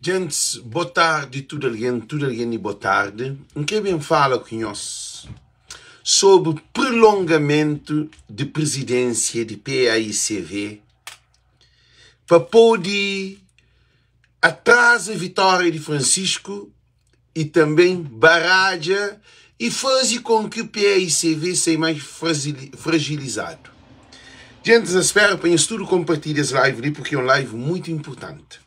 Djents, bo tardi tudu algen, tudu algen di bo tardi. N kre ben fala ku nhos sobri prolongamentu di prizidénsia di PAICV pa pode atraza vitória di Francisco i tanben baradja i faze kon ki PAICV sai mais fragilizadu. Djentis, N spera pa nhos tudu konpartilha es live li purki é un live muitu inpurtanti.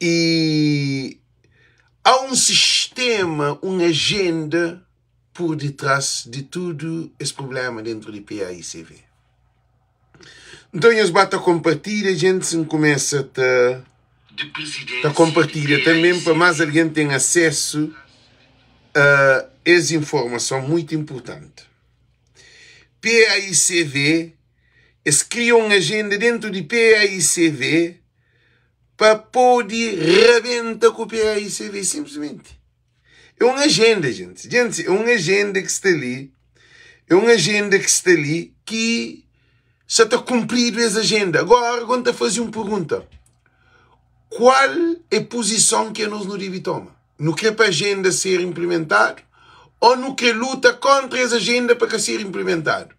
E há um sistema, um agenda por detrás de tudo esse problema dentro de PAICV. Então nhos ba ta compartilha, gente, se começa ta ta compartilha também para mais alguém tem acesso a essa informação muito importante. PAICV, es cria uma agenda dentro de PAICV pa pode rabenta ku PAICV, simplesmente. É un agenda, gente. Gente, é un agenda ki sta li, é un agenda ki sta li ki sa ta kunpridu es agenda. Agora, agora N ta faze un pergunta. Kual é puzison ki anos nu debe toma? Nu kre pa agenda ser inplimentadu ô nu kre luta kontra es agenda pa ka ser inplimentadu?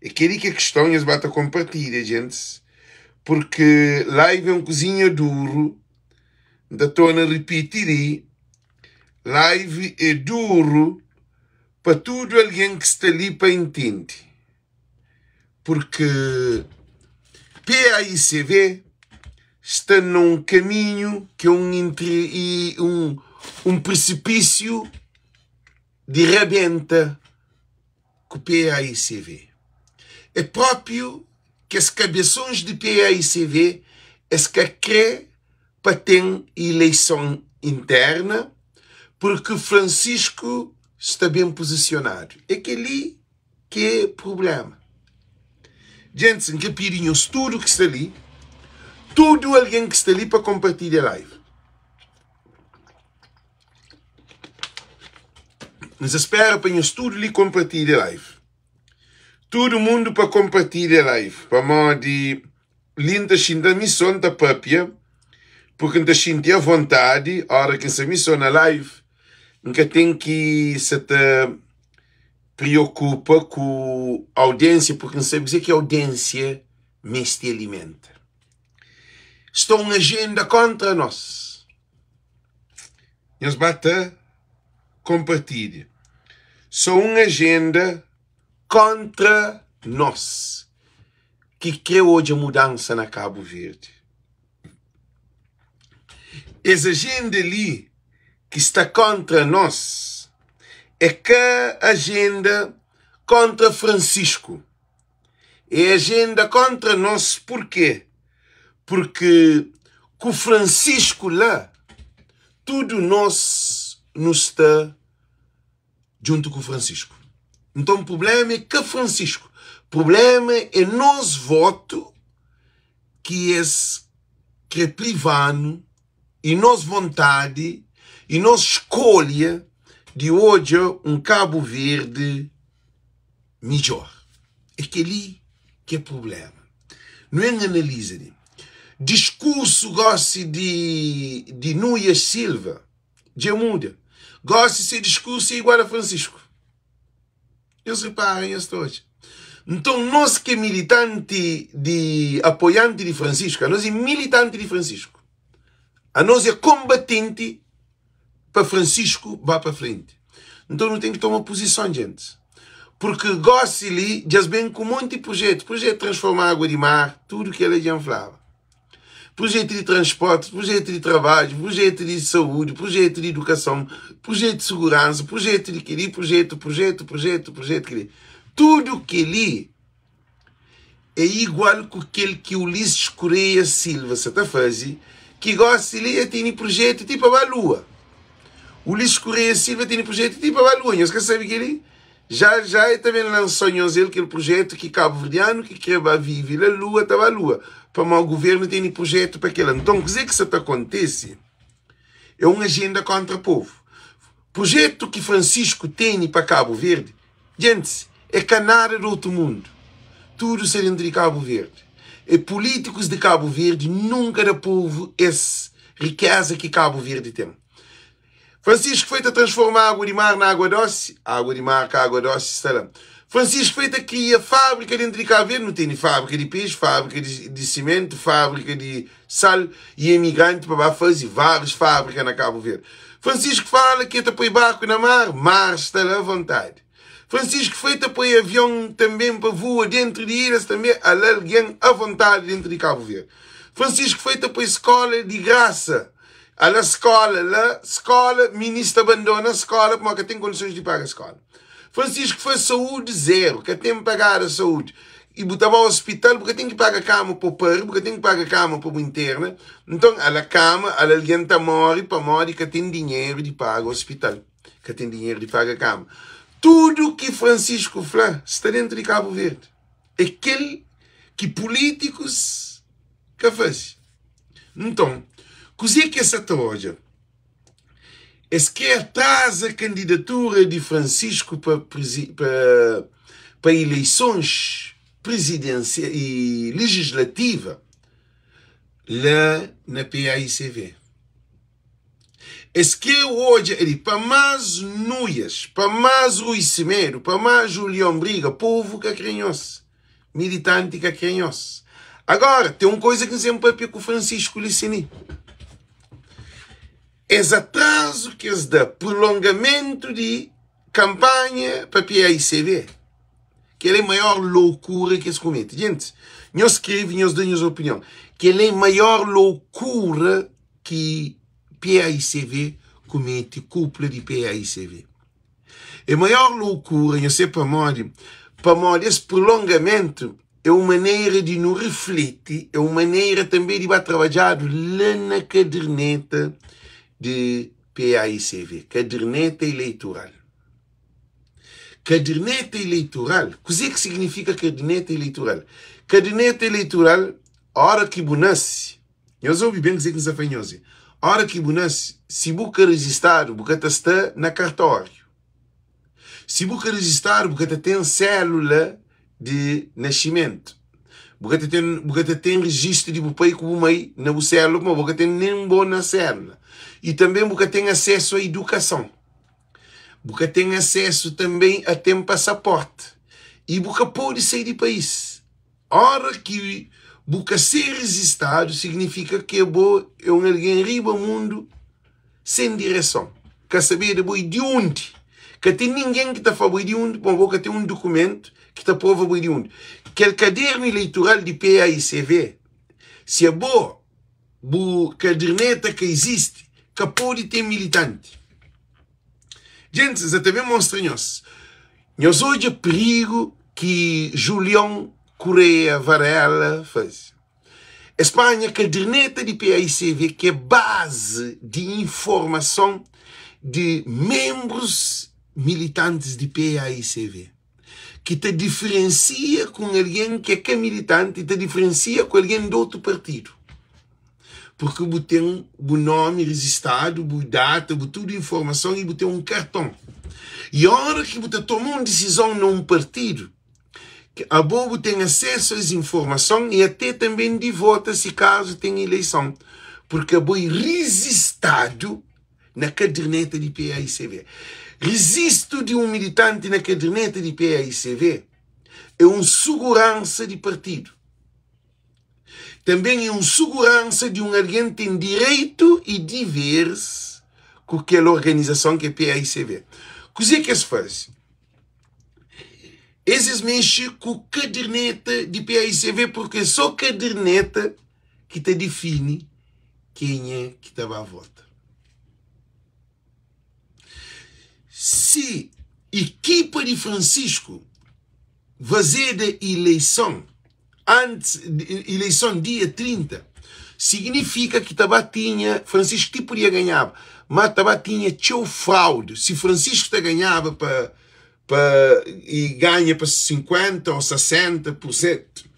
É kel-li ki é kiston, nhos ba ta konpartilha, gentis, purki live é un kuzinha duru, N ta torna ripiti li, live é duru pa tudu algen ki sta li pa intende, purki PAICV sta na un kaminhu ki é un un prisipísiu di rabenta. ku PAICV. É próprio kes kabesons di PAICV es ka kre pa ten ileison interna purki Francisco sta ben puzisionadu. É keli ki é prublema. Djentis, N kre pidi nhos tudu ki sta li, tudu algen ki sta li pa konpartilha live. N sa spera pa nhos tudu li konpartilha live. Tudu mundu pa konpartilha live pamodi li N ta xinti ami so N ta papia purki N ta xinti avontadi ora ki N sta mi so na live N ka ten ki sa ta priokupa ku audiensia purki N sabe kuzê ki audiensia meste alimenta. Sta un ajenda kontra nos. Nhos ba ta konpartilha. So un ajenda kontra nos ki kre odja mudansa na Kabu Verdi. Es ajenda li ki sta kontra nos é ka ajenda kontra Francisco. É ajenda kontra nos purkê? Purki ku Francisco la tudu nos nu sta djuntu ku Francisco. Nton prublema é ka Francisco, prublema é nos votu ki es kre priva-nu i nos vontadi i nos skolha di odja un Kabu Verdi midjór. É kel-li ki é prubléma. Nu en analiza di diskursu gósi di di Nuias Silva dja muda. Gósi se diskursu é igual a Francisco. Nhos repara, nhos ta odja. Nton, nos ki é militanti di apoianti di Francisco, anos é militanti di Francisco. Anos é konbatenti pa Francisco ba pa frenti. Nton nu ten ki toma puzison, gentis. Purki gosi li dja-s ben ku monti prujetu, prujetu di transforma agua di mar, tudu kel-la dja N flaba. Prujetu di transporti, prujetu di trabadju, prujetu di saúdi, prujetu di idukason, prujetu di suguransa, prujetu di kel-li, prujetu, prujetu, prujetu, prujetu kel-li. Tudu kel-li é igual ku kel ki Ulisses Correia Silva sa ta faze, ki gosi li el tene prujetu ti pa ba lua. Ulisses Correia Silva tene prujetu ti pa ba lua, nhos ka sabe kel-li? Já já el ta ben lansa nhos el kel prujetu ki kabuverdianu ki kre ba vive la lua ta ba lua, pamodi guvernu tene prujetu pa kel-la. Nton, kuzê ki sa ta kontise é un ajenda kóntra povu. Prujetu ki Francisco tene pa Kabu Verdi, djentis, é ka nada di otu mundu. Tudu sta dentu di Kabu Verdi. E pulítikus di Kabu Verdi nunka da povu es. rikeza ki Kabu Verdi ten. Francisco foi ta transforma água di mar na água dosi, água di mar ka água dosi sta la. Francisco foi ta kria fábrika dentru di Kabu Verdi, nu tene fábrika di pexi, fábrika di, di simentu, fábrika di sal y emigranti pa ba faze várius fábrika na Kabu Verdi. Francisco fala ki e ta poi barku na mar, mar sta la avontadi. Francisco foi ta poi avion tanben pa vua dentru di ilhas tanbe, ala algen avontadi dentru di Kabu Verdi. Francisco foi ta poi skola di grasa. Ala skola la skola minis ta bandona skola pamodi ka ten kondisons di paga skola. Francisco fla saúde zero, ka ten pagada saúde. I bu ta ba hospital bu ka ten ki paga kama pa pari, bu ka ten ki paga kama pa bu interna. Nton ala kama, ala algen ta mori pamodi ka ten dinheru di paga hospital, ka ten dinheru di paga kama. Tudu ki Francisco fla sta dentu di Cabo Verde. É kel ki pulítikus ka faze. Nton, kuzê ki es sa ta odja? Es krê atraza kandidatura di Francisco pa pa ileisons prizidensia i lejislativa la na PAICV. Es krê odja li pa más nuias, pa más Rui Semedo, pa más Julião Briga, povu ka krê nhos. Militanti ka kre nhos. Agora, ten un koiza ki N sen papia ku Francisco Licini. Es atrazu ki es da prolongamentu di kanpanha pa PAICV, kel é maior loukura ki es komete. Gentis, nhos skrebe, nhos da nhos opinion. Kel é maior loukura ki PAICV komete, kupla di PAICV. É maior loukura, nho se pamodi? Pamodi es prolongamentu é un manera di nu rifliti, é un manera tanbe di ba trabadjadu la na kaderneta di PAICV, kaderneta ileitural. Kaderneta ileitural, kuzê ki signifika kaderneta ileitural? Kaderneta ileitural, óra ki bu nase, Nhos obi ben kuzê ki N sta fla nhos. Óra ki bu nase, si bu ka rejistadu, bu ka ta sta na kartóriu. Si bu ka rejistadu, bu ka ta ten sélula di nasimentu. Bu ka ta ten, bu ka ta ten rejistu di bu pai ku bu mai na bu sélula, pamodi bu ka ten nen bo na sélula. I tanbê bu ka ten asesu a idukason. Bu ka ten asesu tanbê a ten pasaporti. I bu ka pode sai di país. Ora ki bu ka ser rizistadu, signifika ki abo é un algen riba mundu sen direson. Ka sabe di bo i di undi. Ka ten ningen ki ta fla bo i di undi, pamodi bo ka ten un dukumentu ki ta prova bo i di undi. Kel kadernu ileitural di PAICV, si abo bu kaderneta ka izisti, ka pode ten militanti. Gentis, N sa ta ben mostra nhos. Nhos odja prigu ki Julion Correia Varela faze. Es panha kaderneta di PAICV ki é bazi di informason di menbrus militantis di PAICV, ki ta diferensia ku un algen ki é ka militanti, ta diferensia ku algen di otu partidu. Purki bu ten bu nomi rijistadu, bu data, bu tudu informason i bu ten un karton. I ora ki bu ta toma un disizon na un partidu, abo bu ten asesu a es informason i ate tanben di vota si kazu ten ileison, purki abo i rijistadu na kaderneta di PAICV. Rijistu di un militanti na kaderneta di PAICV é un suguransa di partidu. Tanben é un suguransa di un algen ten direitu i diveris ku kel organizason ki é PAICV. Kuzê ki es faze? Es es mexe ku kaderneta di PAICV purki é sô kaderneta ki ta difini kenha ki ta ba vota. Si ekipa di Francisco vazeda ileison antis ileison dia 30, signifika ki ta ba tinha Francisco ti podia ganhaba, ma ta ba tinha txeu fraude. Si Francisco ta ganhaba pa pa e ganha pa 50 ou 60 por sentu,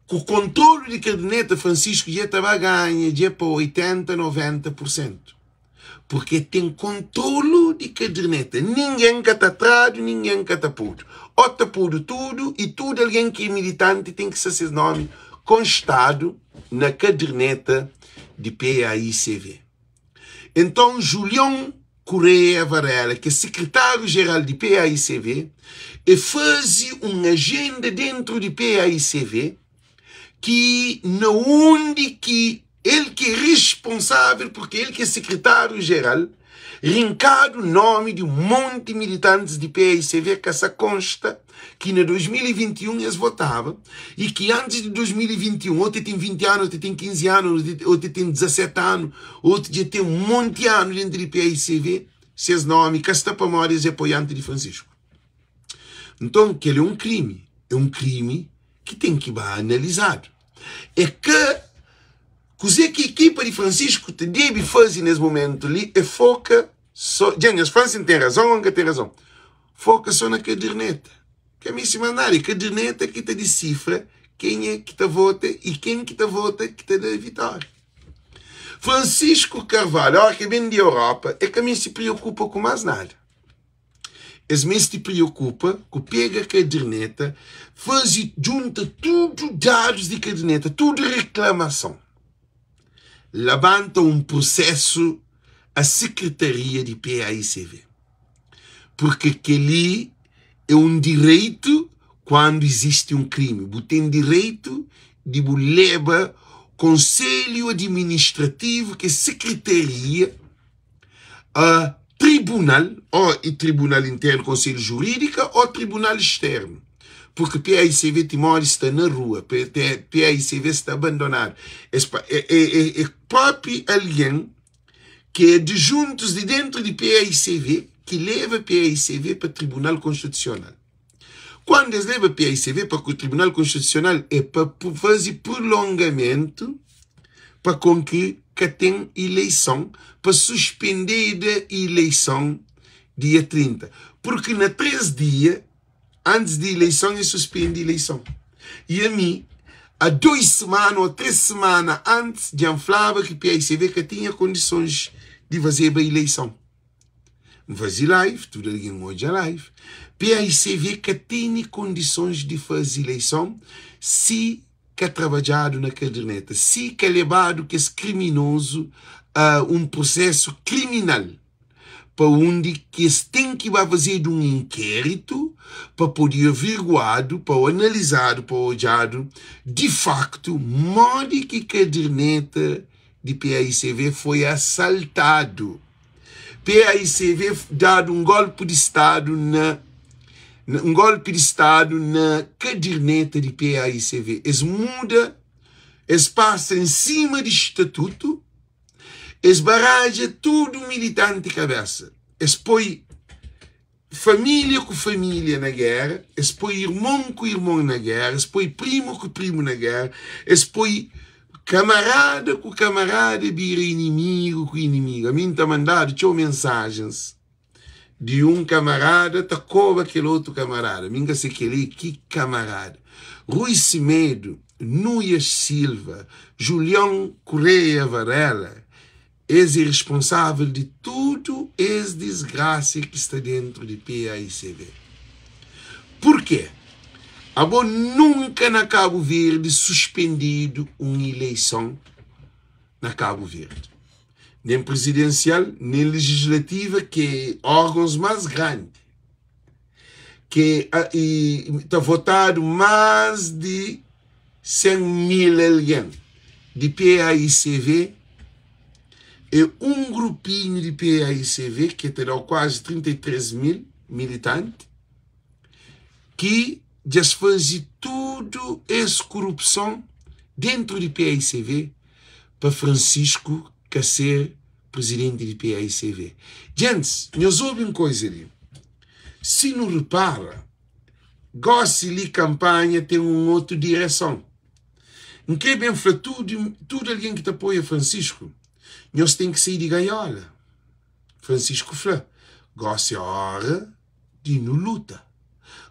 ku kontrolu di kaderneta Francisco dja ta ba ganha dja pa 80, 90 por sentu. Purke ten kontrolu di kaderneta. Ningen ka ta tradu, ningen ka ta podu. Ô ta podu tudu i tudu algen ki é militanti ten ki sta ses nomi konstadu. na kaderneta di PAICV. Enton Julion Correia Varela, ki é sekretáriu jeral di PAICV, e faze un ajenda dentru di PAICV ki na undi ki el ki é responsável, porque el ki é sekretáriu jeral, rinkadu nomi di un monti militantis di PAICV ka sa konsta ki na 2021 es votaba y ki antis di 2021 otu ten 20 anu, otu ten 15 anu, otu ten 17 anu, otu dja ten un monti anu dentru di PAICV, ses nomi ka sta pamodi es é apoianti di Francisco. Nton kel é un krimi, é un krimi ki ten ki ba analizadu. É ka kuzê ki ekipa di Francisco ta debe faze nes momentu li é foka so, dja nhos fla si N ten razon ô N ka ten razon, foka so na kaderneta. Ka meste más nada, é kaderneta ki ta disifra kenha ki ta vota i ken ki ta vota ki ta da vitória. Francisco Carvalho, óra ki el ben di Europa, el ka meste preokupa ku más nada. Es meste preokupa ku pega kaderneta, faze djunta tudu dadus di kaderneta, tudu reklamason, labanta un prusesu a sekretaria di PAICV. Purke kel-li é un direitu kuandu izisti un krimi. Bu ten direitu di bu leba konselhu adiministrativu, ki é sekretaria, a tribunal, ó e tribunal internu, konselhu jurídika, ó tribunal externu, purki PAICV Timódi sta na rua, PAICV sta abandonadu. Es pa, é, é, é, é própi algen ki é adjuntus di dentru di PAICV ki leba PAICV pa Tribunal Konstitusional. Kuandu es leba PAICV pa Tribunal Konstitusional é pa faze prolongamentu pa kon ki ka ten ileison, pa suspendeda ileison dia 30, purki na 3 dia antis di ileison es suspende ileison. I ami, a 2 semana o 3 semana antis dja N flaba ki PAICV ka tinha kondisons di fazeba ileison. N faze live, tudu algen odja live. PAICV ka tene kondisons di faze ileison si ka trabadjadu na kaderneta, si ka lebadu kes kriminozu a un prusesu kriminal pa undi ki es ten ki ba fazedu un inkéritu pa pode averguadu, pa analizadu, pa odjadu di faktu modi ki kaderneta di PAICV foi asaltadu. PAICV dadu un golpi di stadu na un golpi di stadu na kaderneta di PAICV. Es muda, es pasa en sima di statutu, es baradja tudu militanti kabesa, es poi Família ku família na géra, es poi irmon ku irmon na géra, es poi primu ku primu na géra, es poi kamarada ku kamarada bira inimigu ku inimigu. Ami N ta mandadu txeu mensajens di un kamarada ta koba kel otu kamarada. Mi N ka se kel-li ki kamarada. Rui Semedo, Nuias Silva, Julion Correia Varela, Es é responsável di tudu es disgrasia ki sta dentru di PAICV. Purkê? Abo nunka na Kabu Verdi suspendidu un ileison na Kabu Verdi, nen prizidensial, nen lejislativa, ki é órgons más grandi, ki ta votadu más di 100 mil algen di PAICV é un grupinhu di PAICV ki ta da-u kuazi 33 mil militanti ki dja es faze tudu es kurupson dentru di PAICV pa Francisco ka ser prizidenti di PAICV. Djentis, nhos obi un koiza li, si nu ripara, Gósi li kanpanha ten un otu direson. N krê ben fla tudu tudu algen ki ta apoia Francisco, nhos ten ki sai di gaiola. Francisco fla, Gósi é óra di nu luta.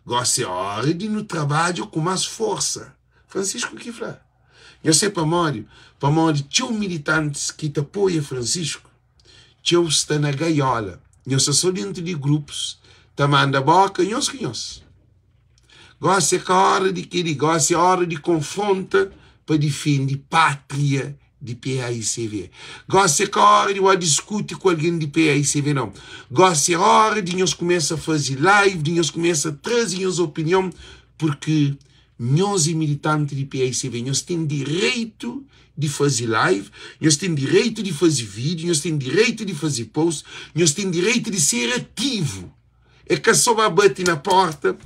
Gósi é óra di nu trabadja ku más forsa. Francisco ki fla. Nhos sabe pamodi? Pamodi txeu militantis ki ta apoia Francisco Txeu sta na gaiola. Nhos sta so dentu di grupus ta manda boka nhos ku nhos. Gosi é ka ora di keli, gosi é ora di konfronta. pa difende pátria di PAICV. Gósi é ka óra di ba diskuti ku algen di PAICV nau. Gósi é óra di nhos kumesa faze live, di nhos kumesa traze nhos opinion, purki nhos é militanti di PAICV, nhos ten direitu di faze live, nhos ten direitu di faze vídiu, nhos ten direitu di faze post, nhos ten direitu di ser ativu. É ka só ba bati na porta,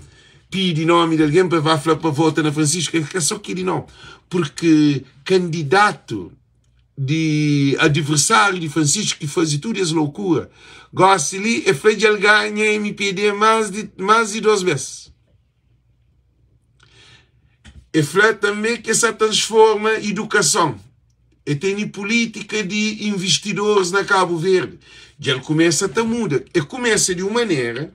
pidi nomi di algen pa ba fla pa vota na Francisco, é ka só keli nau, porque kandidatu di adversáriu di Francisco ki fazi tudu es loukura, gosi li é fla dja el ganha MPD más di más di 2 bes. E fla tanbe ki e sa transforma idukason, e tene pulítika di invistidoris na Kabu Verdi. Dja el kumesa ta muda. E kumesa di un manera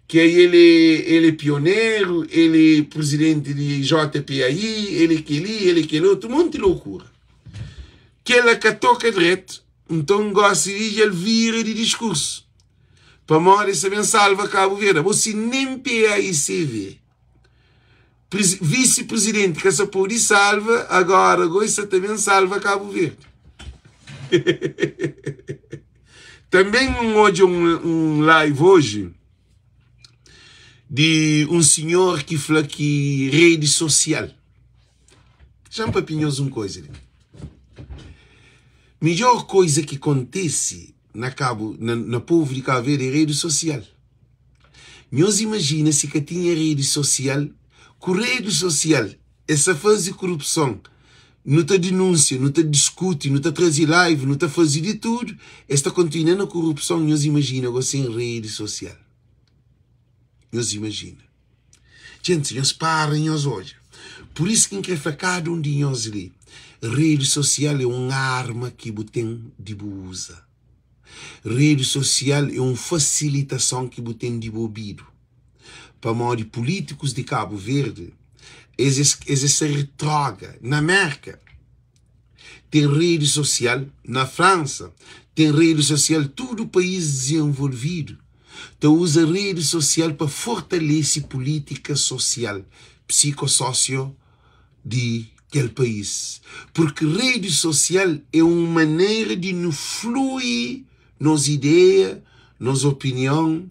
ki el é el é pioneru, el é prizidenti di JPAI, el é kel-li, el é kel otu, monti lokura. Kel-la ka toka dretu, nton gosi li dja el vira di diskursu. Pamodi es ta ben salva Kabu Verdi. Abo si nen PAICV, visi prizidenti ka sa podi salva, agora go es sa ta ben salva Kabu Verdi. Tanben N odja un live oji di un sinhor ki fla ki redi sosial. Xa-m papia nhos un koza li. Midjor koza ki kontise na Kabu, na, na povu di Kabu Verdi é redi sosial. Nhos imajina si ka tinha redi sosial, ku redi sosial es sa faze korupson, nu ta dinúnsia, nu ta diskuti, nu ta traze live, nu ta faze di tudu, es ta kontinua na korupson, nhos imajina go sen redi sosial. Nhos imajina. Djenti, nhos para nhos odja. Pur isu ki N kre fla kada un di nhos li, redi sosial é un arma ki bu ten di bu uza. Redi sosial é un fasilitason ki bu ten di bu obidu. Pamodi pulítikus di Kabu Verdi, es es é sa retróga. Na Mérka ten redi sosial, na Fransa ten redi sosial, tudu país dizenvolvidu ta uza redi sosial pa fortalese pulítika sosial, psiko-sosio di kel país. Purki redi sosial é un manera di nu flui nos ideia, nos opinion,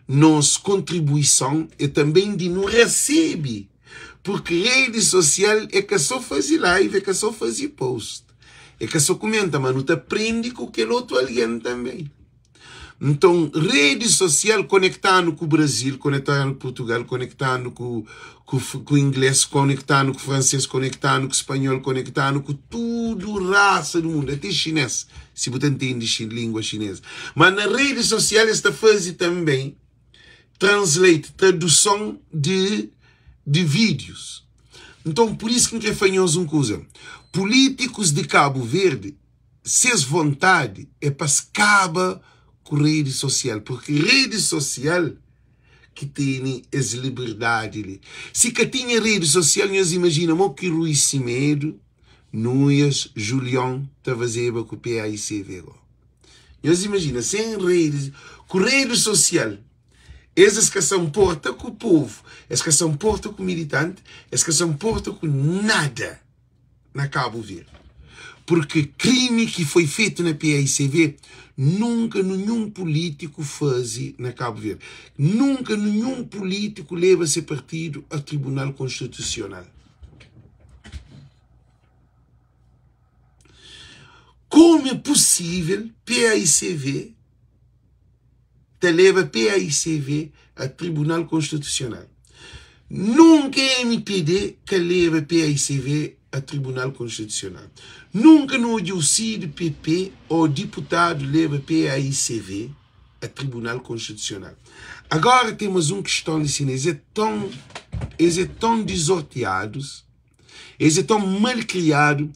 nos kontribuison e tanben di nu rasebe. Purki redi sosial é ka so faze live, é ka so faze post, é ka so kumenta, ma nu ta prende ku kel otu algen tanben. Nton, redi sosial konekta-nu ku Brazil, konekta-nu ku Purtugal, konekta-nu ku ku ku inglês, konekta-nu ku fransês, konekta-nu ku spanhol, konekta-nu ku tudu rasa di mundu, até xinês, si bu ta ntende língua xinês. Ma na redi sosial es ta faze tanbe translate, traduson di di vídius. Nton, pur isu ki N kre fla nhos un kuza, pulítikus di Kabu Verdi, ses vontadi é pa es kaba ku redi sosial, purki redi sosial ki tene es liberdadi li. Si ka tinha redi sosial, nhos imajina mo ki Rui Simedo, Nuias, Julion ta fazeba ku PAICV go. Nhos imajina, sen redi, ku redi sosial, es es ka sa nporta ku povu, es ka sa nporta ku militanti, es ka sa nporta ku nada. na Kabu Verdi, purki krimi ki foi fetu na PAICV nunka ninhun pulítiku faze na Kabu Verdi, nunka ninhun pulítiku leba se partidu a Tribunal Konstitusional. Komu é pusível PAICV ta leba PAICV a Tribunal Konstitusional. Nunka mpd ka leba PAICV a Tribunal Konstitusional. Nunka nu odja UCID, PP o diputadu leba PAICV a Tribunal Konstitusional. Agora ten mas un kiston li sina, es é ton, es é ton dizortiadus, es é ton malkriadu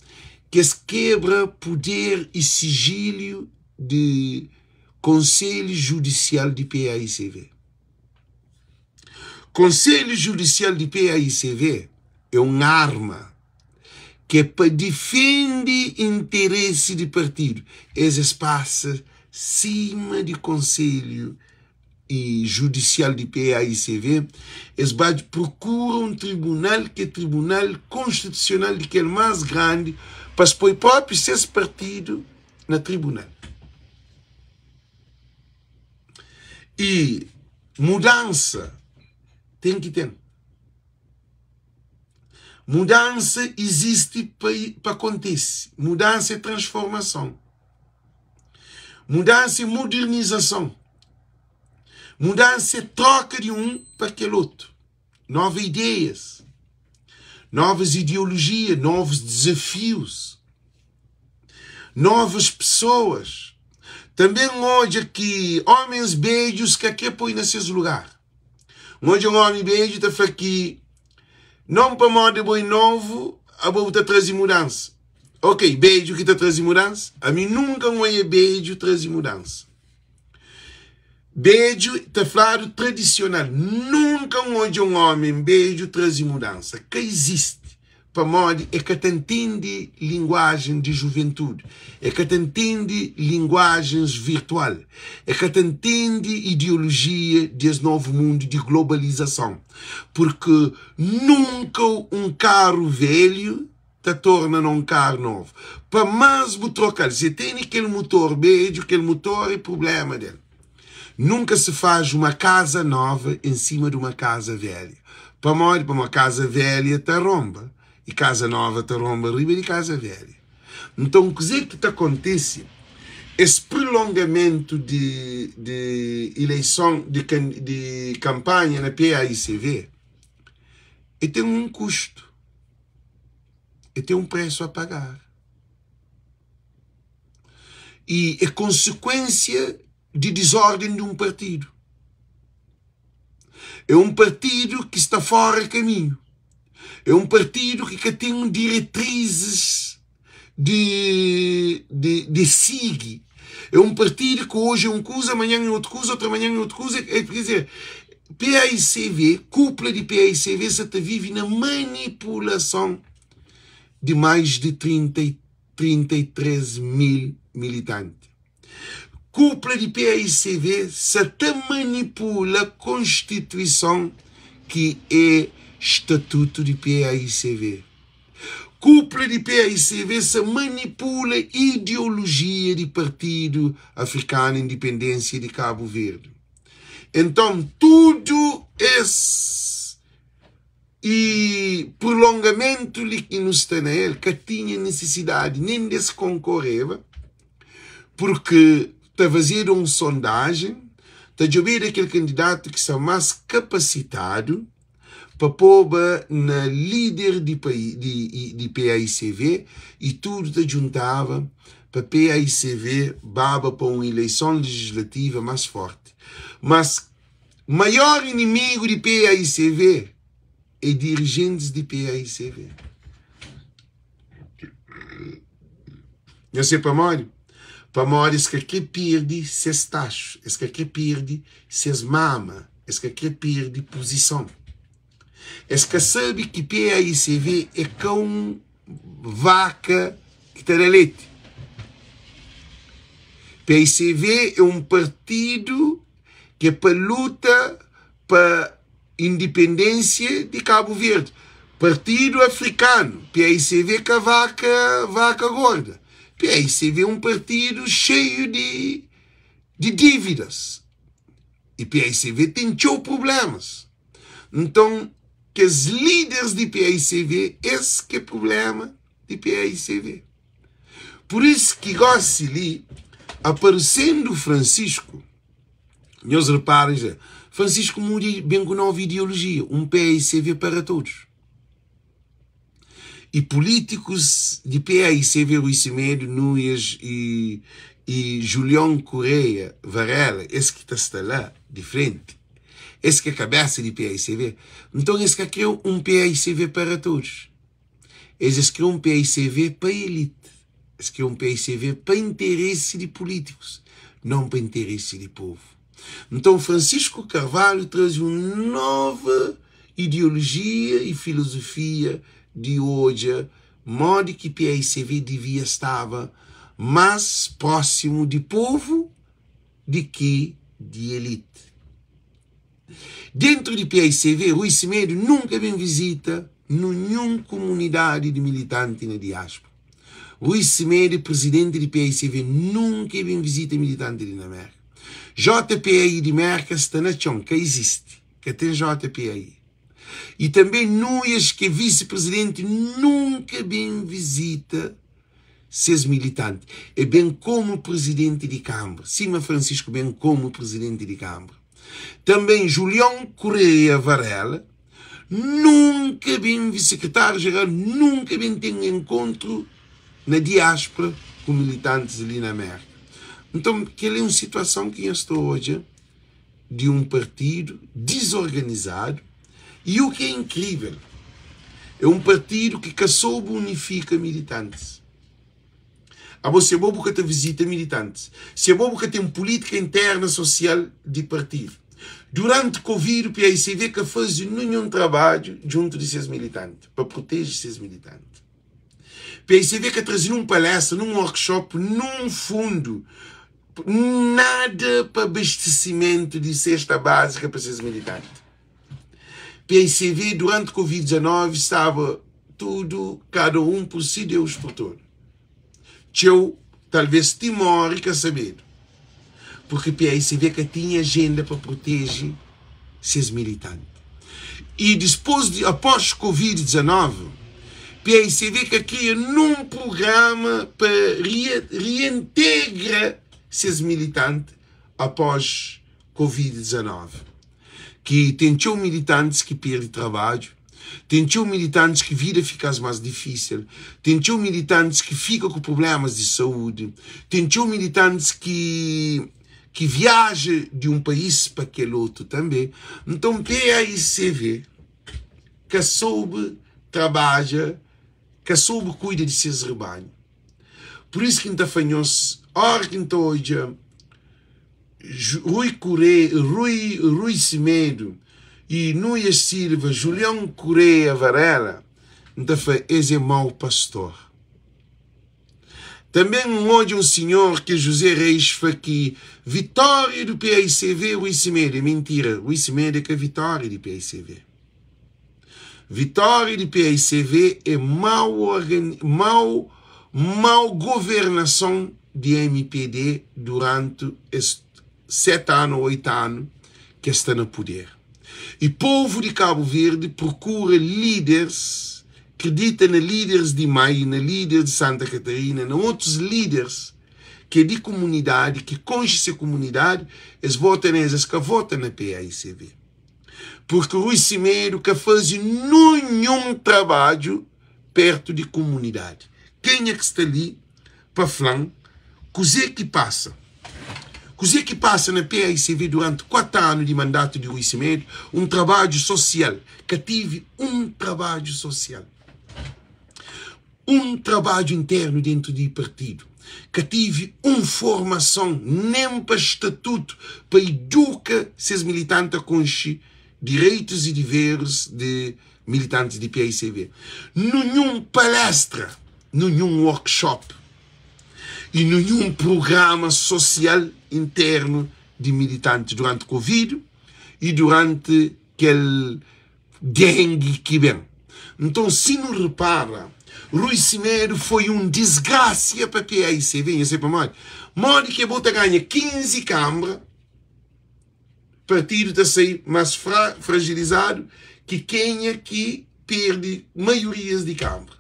ki es kebra puder i sijiliu di Konselhu Judisial di PAICV. Konselhu Judisial di PAICV é un arma ki é pa difende interesi di partidu. Es es pasa sima di Konselhu. i judisial di PAICV, es ba prokura un tribunal ki é Tribunal Konstitusional di kel más grandi pa es poi própi ses partidu na tribunal. I mudansa ten ki ten. Mudansa izisti pa pa kontise. Mudansa é transformason. Mudansa é modernizason. Mudansa é troka di un pa kel otu. Nova ideias, novas ideologia, novus dezafius, novas pesoas. Tanbe N odja ki ómens bedjus ka kre poi na ses lugar. N odja un ómi bedju ta fla ki non pamodi bo é novu, abo bu ta traze mudansa. Ok, bedju ki ta traze mudansa? Ami nunka N oia bedju traze mudansa. Bedju ta fladu tradisional. Nunka N odja un ómi bedju traze mudansa. Ka izisti. Pamodi e ka ta ntende linguajen di juventudi, e ka ta ntende linguajens virtual, e ka ta ntende ideolojia di es novu mundu di globalizason. Purki nunka un karu velhu ta torna na un karu novu. Pa más bu troka-l, si e tene kel mutor bedju, kel mutor é prubléma del. Nunka se faz uma casa nova em cima de uma casa velha. Pamodi? Pamodi casa velha ta ronba e casa nova ta ronba riba di casa velha. Nton kuzê ki ta kontise? Es prolongamentu di di ileison di di kanpanha na PAICV e ten un kustu, e ten un presu a pagar. E é konsekuensia di dizórden di un partidu. É un partidu ki sta fóra kaminhu. É un partidu ki ka ten diretrizis di, di, di sigi. É un partidu ki oji é un kuza, manhan é otu kuza, otu manhan é otu kuza. É, quer dizer, PAICV, cúpula di PAICV sa ta vive na manipulason di mais di 30 33 mil militanti. Kupla di paicv sa ta manipula konstituison ki e statutu di paicv. Kupla di paicv sa manipula ideolojia di Partidu Afrikanu Indipendensia di Kabu Verdi. Enton tudu es I prolongamentu li ki nu sta na el ka tinha nisisidadi nen di es konkoreba, purki ta fazedu un sondajen, ta djobedu kel kandidatu ki sta más kapasitadu pa poba na líder di di PAICV i tudu ta djuntaba pa PAICV baba pa un ileison lejislativa más fórti. Mas Maior inimigu di paicv é dirijentis di paicv. Nhos sabe pamodi? Pamodi es ka kre pirdi ses taxu, es ka kre pirdi ses mama, es ka kre pirdi puzison. Es ka sabe ki paicv é ka un vaka ki ta da leti. Paicv é un partidu ki é pa luta pa indipendênsia di Kabu Verdi. Partidu Afrikanu, PAICV ka vaka, vaka gorda. PAICV é un partidu xeiu di, di dívidas. E PAICV ten txeu prublémas. Nton, kes líderes di PAICV, es ki é prubléma di PAICV. Pur isu ki gósi li, aparesendu Francisco, nhos repara, dja, Francisco muda i ben ku novu ideolojia, un PAICV para todos. I pulítikus di PAICV, Rui Semedo, Nuias i, i Julião Correia Varela, es ki ta sta la di frenti, es ki é kabésa di PAICV, nton es ka kre un PAICV para todos. Es es kre un paicv pa elite, es kre un paicv pa interesi di pulitikus, non pa interesi di povu. Nton Francisco Carvalho traze un nova ideolojia i filozofia di odja modi ki paicv divia staba mas prosimu di povu di ki di elite. Dentru di paicv, Rui Semedo nunka ben vizita nunhun kumunidadi di militanti na diáspora. Rui Semedo, prizidenti di paicv, nunka e ben vizita militanti di na Merka. JPAI di Merka sta na txon, ka izisti, ka ten JPAI. I tanbe Nuias, ki é visi-prizidenti, nunka ben vizita ses militanti. E ben komu prizidenti di kanbra, sima Francisco ben komu prizidenti di kanbra. Tanbe Julion Correia Varela nunka ben sekretáriu-jeral nunka ben ten enkontru na diáspora ku militantis li na Mérka. Nton, kel-li é un situason ki nhos ta odja di un partidu dizorganizadu i u ki é inkrível, é un partidu ki ka soube unifika militantis. Abo si abo bu ka ta vizita militantis, si abo bu ka ten pulítika interna sosial di partidu. Duranti Covid, paicv ka faze ninhun trabadju djuntu di ses militanti pa proteje ses militanti. Paicv ka traze nun palestra, nun workshop, nun fundu, nada pa abastesimentu di sesta bázika pa ses militanti. Paicv duranti Covid 19 staba tudu kada un pur si Deus pur tudu. Txeu talvez ti mori ka sabedu purki paicv ka tinha ajenda pa proteje ses militanti. I dispos di após Covid 19 paicv ka kria nun prugrama pa reintegra ses militanti após Covid 19 ki ten txeu militantis ki perde trabadju, ten txeu militantis ki vida fika-s más difísil, ten txeu militantis ki fika ku prublémas di saúdi, ten txeu militantis ki ki viaja di un país pa kel otu tanbê. Nton PAICV ka soube trabadja, ka soube kuida di ses ribanhu. Pur isu ki N ta fla nhos, óra ki N ta odja Rui Correia, Rui, Rui Semedo e Nuias Silva, Julião Correia Varela, N ta fla, es é mau pastor. Tanbê N odja un sinhor ki é José Reis fla ki vitória do PAICV é Rui Semedo. É mintira, Rui Semedo é ka vitória di PAICV. Vitória di PAICV é mau organi mau mau governason di mpd duranti es 7 anu ou 8 anu ki es sta na puder. I povu di Kabu Verdi prokura líderes, kridita na líderes di Mai, na líderes di Santa Katarina, na otus líderes ki é di kumunidadi, ki konxe se kumunidadi, es vota na es, es ka vota na PAICV. Purki Rui Semedo ka faze nunhun trabadju pertu di kumunidadi. Kenha ki sta li pa fla-m kuze ki pasa? Kuze ki pasa na paicv duranti 4 anu di mandatu di Rui Semedo? Un trabadju sosial. Ka tive un trabadju sosial. Un trabadju internu dentu di partidu. Ka tive un formason nen pa statutu pa iduka ses militanti a konxe direitus i diveris di militantis di paicv. Nunhun palestra, nunhun workshop i nunhun prugrama sosial internu di militantis duranti Covid i duranti kel dengue ki ben. Nton, si nu repara, Rui Semedo foi un disgrasia pa paicv. Nha sai pamodi? Modi ki bo ta ganha 15 kanbra, partidu ta sai mas fragilizadu ki kenha ki perde maiorias di kanbra.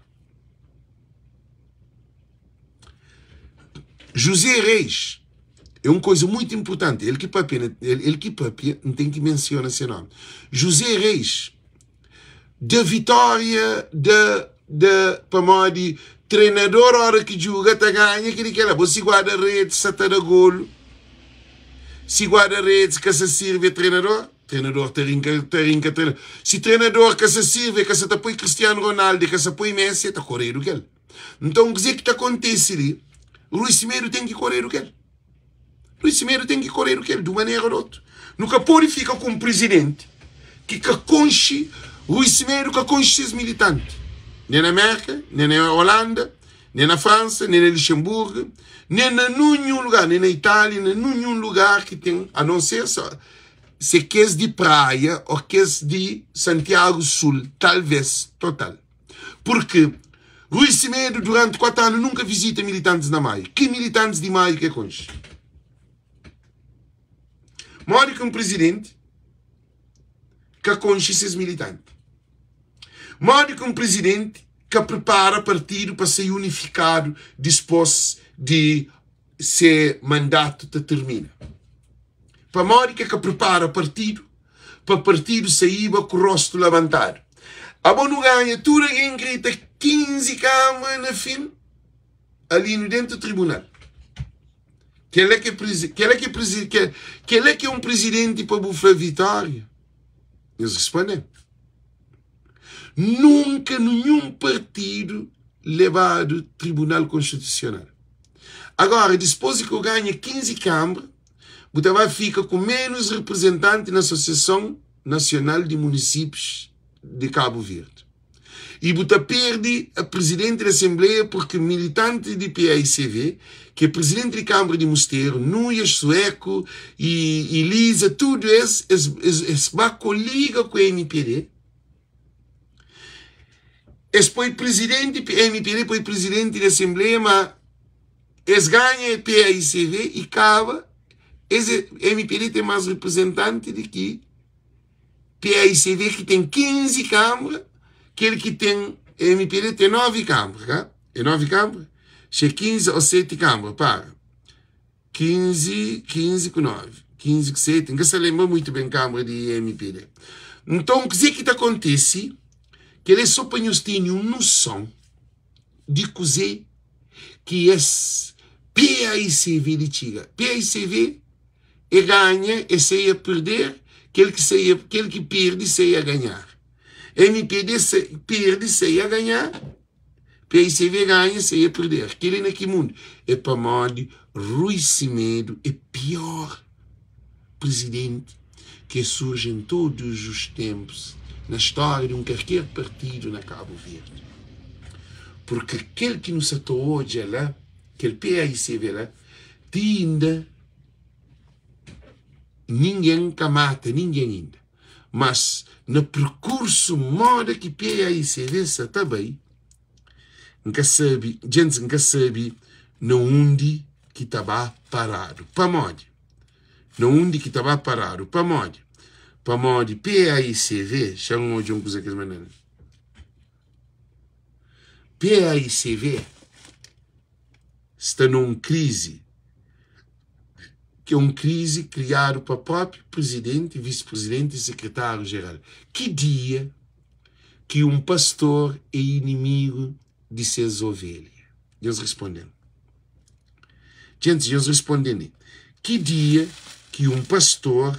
José Reis é un koza muitu inpurtanti, el ki papia, el ki papia, N ten ki mensiona se nomi. José Reis da vitória da da pamodi trenador ora ki djuga ta ganha keli kela, bo si guarda-redes sa ta da golu, si guarda-redes ka sa sirbi é trenador, trenador ta rinka ta rinka trenador, si trenador ka sa sirbi ka sa ta poi Cristiano Ronaldo ka sa poi Messi ta koredu kel. Nton kuzê ki ta kontise li? Rui Semedo ten ki koredu kel. Rui Semedo ten ki koredu kel, di un manera ô di otu. Nu ka pode fika ku un prizidenti ki ka konxe Rui Semedo, ka konxe ses militanti, nen na Mérka, nen na Olanda, nen na Fransa, nen na Lixenburgu, nen na nunhun lugar, nen na Itália, na nunhun lugar ki ten, a non ser. se kes di Praia o kes di Santiago Sul, talves total. Purki Rui Semedo duranti 4 anu nunka vizita militantis na Maio. Ki militantis di Maio ki e konxe? Modi ki un prizidenti ka konxe ses militanti? Modi ki un prizidenti ka pripara partidu pa sai unifikadu dispos di se mandatu ta tirmina? Pamodi ki e ka pripara partidu pa partidu saiba ku rostu labantadu? Abo nu ganha tudu algen grita 15 kamara na fin ali nu dentu tribunal. Kela ki kela ki kela ki é un prizidenti pa bu fla vitória? Nhos responde-m. Nunka ninhun partidu lebadu Tribunal Konstitusional. Agora, dispôs di ki bu ganha 15 kanbra, bu ta ba fika ku menus reprizentanti na Asosiason Nasional di Munisípius di Kabu Verdi. I bu ta perde prizidenti di Asenbleia purki militanti di paicv, ki é prizidenti di Kanbra di Musteru, Nuias, Sueku i Eliza, tudu es, es, es, es ba koliga ku mpd, es poi prizidenti, mpd poi prizidenti di Asenbleia, ma es ganha paicv i kaba, es, mpd ten más reprizentanti di ki PAICV ki ten 15 kanbra, kel ki ten MPD ten 9 kanbra, ka? É 9 kanbra? Se é 15 ou 7 kanbra, para. 15, 15 ku 9, 15 ku 7, N ka sa lenbra muitu ben kanbra di MPD. Nton, kuzê ki ta kontise? Kel-li é sô pa nhos tene un noson di kuzê ki es PAICV di txiga. PAICV E ganha e sei a perder, kel ki sei a, kel ki perde sei a ganhar. Mpd se, perde sei a ganhar, PICV ganha sei a perder. Keli na ki mundu? É pamodi Rui Semedo é pior presidente ke surge em todos os tempos na história de um karker partido na Cabo Verde. Porque kel ki nu sa ta odja la, kel PAICV la, ti inda Ningen ka mata ningen inda, mas na perkursu moda ki PAICV sa ta bai, N ka sabe, djentis N ka sabe na undi ki ta ba paradu. Pamodi? Na undi ki ta ba paradu. Pamodi? Pamodi PAICV, xa-m odja un kuza ki es manda-m. PAICV sta na un krizi ki é un krizi kriadu pa própi prizidenti, visi-prizidenti i sekretáriu-jeral. Ki dia ki un pastor é inimigu di ses ovelha? Nhos responde-m. Djentis, nhos responde-m. Ki dia ki un pastor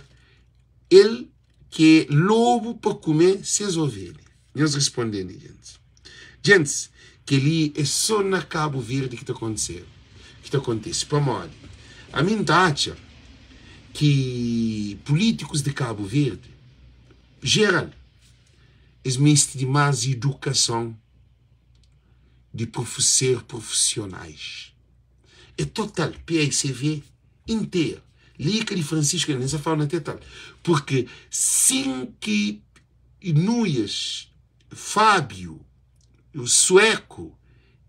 el ki é lobu pa kume ses ovelha? Nhos responde-m, djentis. Djentis, kel-li é sô na Kabu Verdi ki ta kontise, ki ta kontise. Pamodi? Ami N ta atxa ki pulítikus di Kabu Verdi, jeral, es meste di más idukason di ser profisionais. É total, paicv interu. Li ka di Francisco, N sa fala na tetal. Purki sin ki Nuias, Fábio, o sueco,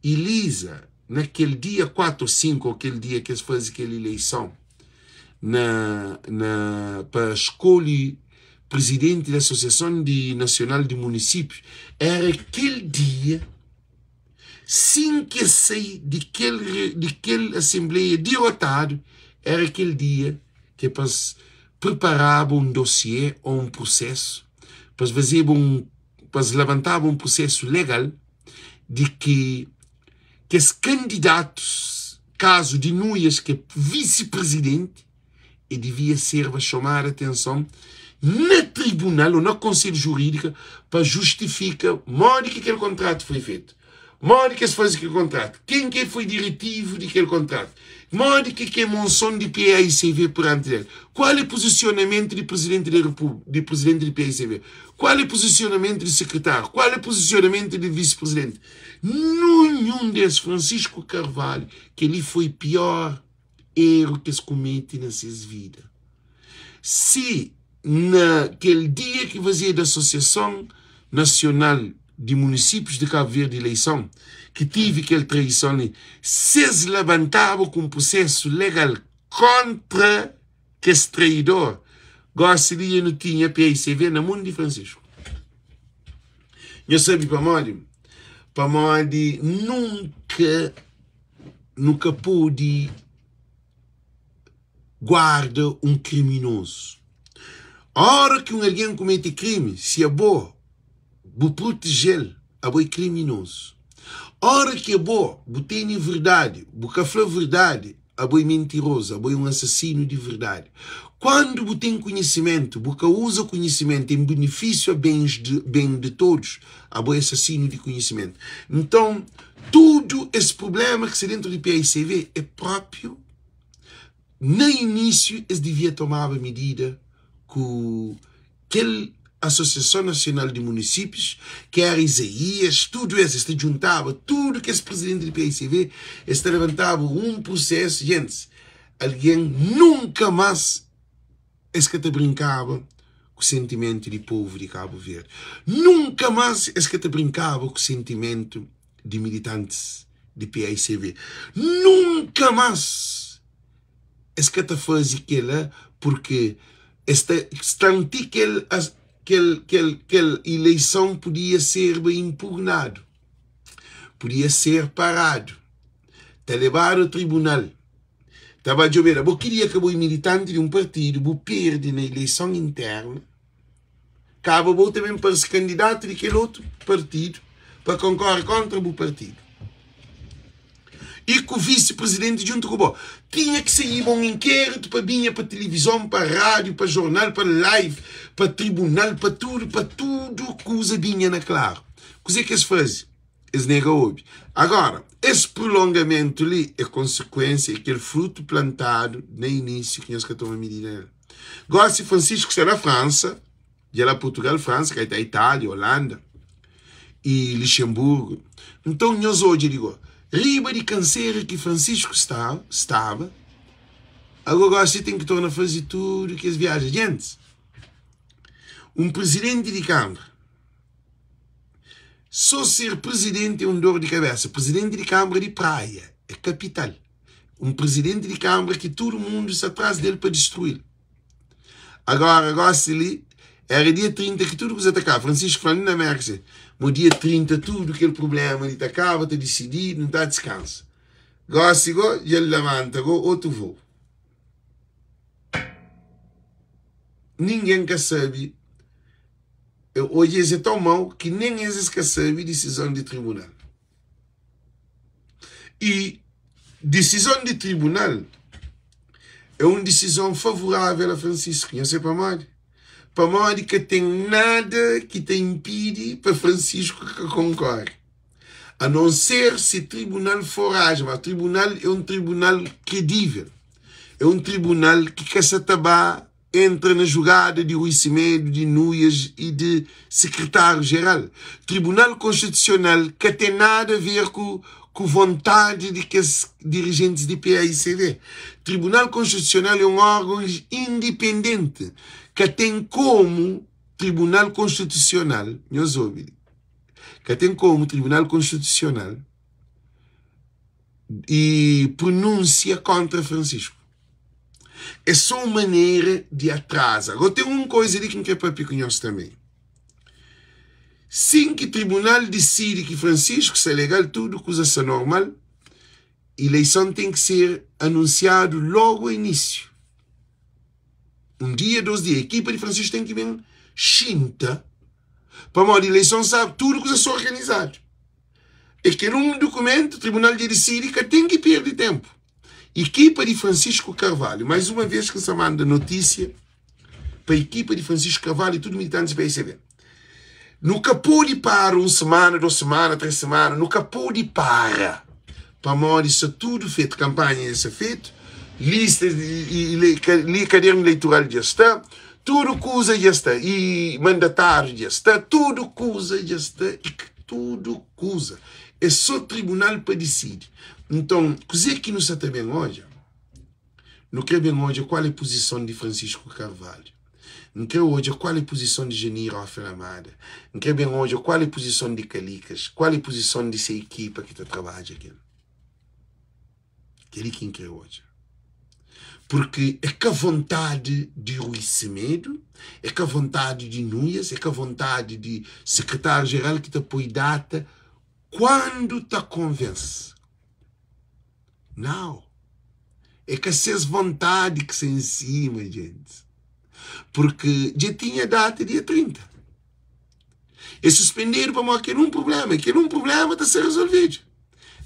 Elisa, na kel dia 4 ou 5 ou kel dia ki es faze kel ileison na, na pa skolhe presidenti di Asosiason di Nasional di Munisípius, era kel dia sin ki es sai di kel di kel asenbleia dirotadu, era kel dia ki é pa es preparaba un dosiê ô un prusésu, pa es fazeba un, pa es labantaba un prusésu legal di ki kes kandidatus, kazu di Nuias ki é visi-prizidenti, e divia serba xomadu atenson na tribunal ô na konselhu jurídika pa justifika modi ki kel kontratu foi fetu, modi ki es faze kel kontratu, ken ki foi diretivu di kel kontratu, modi ki ke monson di PAICV peranti del, kual é puzisionamentu di prizidenti di repu di prizidenti di PAICV, kual é puzisionamentu di sekretáriu, kual é puzisionamentu di visi-prizidenti. Nunhun des, Francisco Carvalho, kel-li foi pior. Eru ki es kumete na ses vida. Si. Na kel dia ki fazedu Asosiason Nasional di Munisípius di Kabu Verdi ileison, ki tivi kel traison li, ses labantaba ku un prusesu legal kontra kes traidor, gosi li dja nu tinha paicv na mon di Francisco. Nhos sabe pamodi? Pamodi nunka nu ka pode guarda un kriminozu. Óra ki un algen kumete krimi, si abo bu proteje-l, abo é kriminozu. Óra ki abo bu tene verdadi, bu ka fla verdadi, abo é mintirozu, abo é un asasinu di verdadi. Kuandu bu ten konhisimentu, bu ka uza konhisimentu en benefísiu a bens di ben di todos, abo é asasinu di konhisimentu. Nton, tudu es prubléma ki sta dentu di paicv é própiu. Na inísiu es divia tomaba midida ku kel Asosiason Nasional di Munisípius, ki éra Izaías, tudu es, es ta djuntaba tudu kes prizidenti di PICV, es ta labantaba un prusésu. Gentis, algen nunka más es ka ta brinkaba ku sentimentu di povu di Kabu Verdi. Nunka más es ka ta brinkaba ku sentimentu di militantis di paicv. Nunka más es ka ta faze kela purke es ta sta ti kel kel kel kel ileison podia serba impugnadu, podia ser paradu, ta lebadu a tribunal, ta ba djobeda. Bo ki dia ka bo é militanti di un partidu, bu perde na ileison interna, Kaba bo ta ben parse kandidatu di kel otu partidu pa konkore kontra bu partidu i ku visi prizidenti djuntu ku bo. Tinha ki saíba un inkéritu pa binha pa tilivizon, pa rádiu, pa jornal, pa live, pa tribunal, pa tudu, pa tudu kuza binha na klaru. Kuzê ki es faze? Es nega obi. Agora, es prulongamentu li é konsekuénsia, é kel frutu plantadu na inísiu ki nhos ka toma midida nel. Gósi Francisco sta na Fransa, dja la Portugal, Fransa, ka ta Itália, Holanda e Luxemburgo. Nton nhos odja di go, riba di kansera ki Francisco sta, staba, ago gósi ten ki torna faze tudu kes viaja. Gentis, un prizidenti di Kambra, so ser prizidenti é un dor di kabesa. Prizidenti di Kambra di Praia é kapital. Un prizidenti di kanbra ki tudu mundu sta tras del pa distrui-l. Agora, gosi li, era dia 30 ki tudu kuza ta kaba. Francisco fla-m li na Mérka si, mo dia 30 tudu kel prubléma li ta kaba, ta disididu, nu ta diskansa. Gosi go, dja el labanta go otu voo. Ningen ka sabe, odja es é tãu mau ki nen es es ka sabe disizon di tribunal. I disizon di tribunal é un disizon favorável a Francisco. Nhos sabe pamodi? Pamodi ka ten nada ki ta inpidi pa Francisco ka konkore, a non ser si tribunal foraja. Ma tribunal é un tribunal kredível, é un tribunal ki ka sa ta ba entra na jugada di Rui Semedo, di Nuias y di Sekretáriu Jeral. Tribunal Konstitusional ka ten nada a ver ku ku vontadi di kes dirijentis di paicv. Tribunal Konstitusional é un órgon indipendenti. Ka ten komu Tribunal Konstitusional, nhos obi li, ka ten komu Tribunal Konstitusional i prunúnsia kóntra Francisco. É só un manera di atraza. Agora ten un koza li ki N kre papia ku nhos tanbe. Sin ki tribunal disidi ki Francisco sta legal, tudu kuza sta normal, ileison ten ki ser anunsiadu logu a inísiu. Un dia, dos dia, ekipa di Francisco ten ki ben xinta, pamodi ileison sabe, tudu kuza sta organizadu. É kel un dukumentu, tribunal dja disidi, ka ten ki perde tenpu. Ekipa di Francisco Carvalho, mais uma vez ki N sta manda notísia pa ekipa di Francisco Carvalho e tudu militantis di PSB. Nu ka pode para un semana, dos semana, tres semana, nu ka pode para pamodi sta tudu fetu, kanpanha dja sta fetu, listas di kadernu eleitoral dja sta, tudu kuza dja sta i mandatáriu dja sta, tudu kuza dja sta i tudu kuza. É sô tribunal pa disidi. Nton, kuzê ki nu sa ta ben odja? Nu krê ben odja kual é puzison di Francisco Carvalho. N kre odja kual é puzison di Janir Ofer Amada. N kre ben odja kual é puzison di Kalikas, kual é puzison di se ekipa ki ta trabadja ku el. Kel-li ki N kre odja. Purki é ka vontadi di Rui Semedo, é ka vontadi di Nuias, é ka vontadi di Sekretáriu-Jeral ki ta poi data kuandu ta konvense. Nau. É ka ses vontadi ki sta en sima, gentis. Purki dja tinha data dia 30. É suspendedu pamodi kel un prubléma, i kel un prubléma ta ser rezolvedu.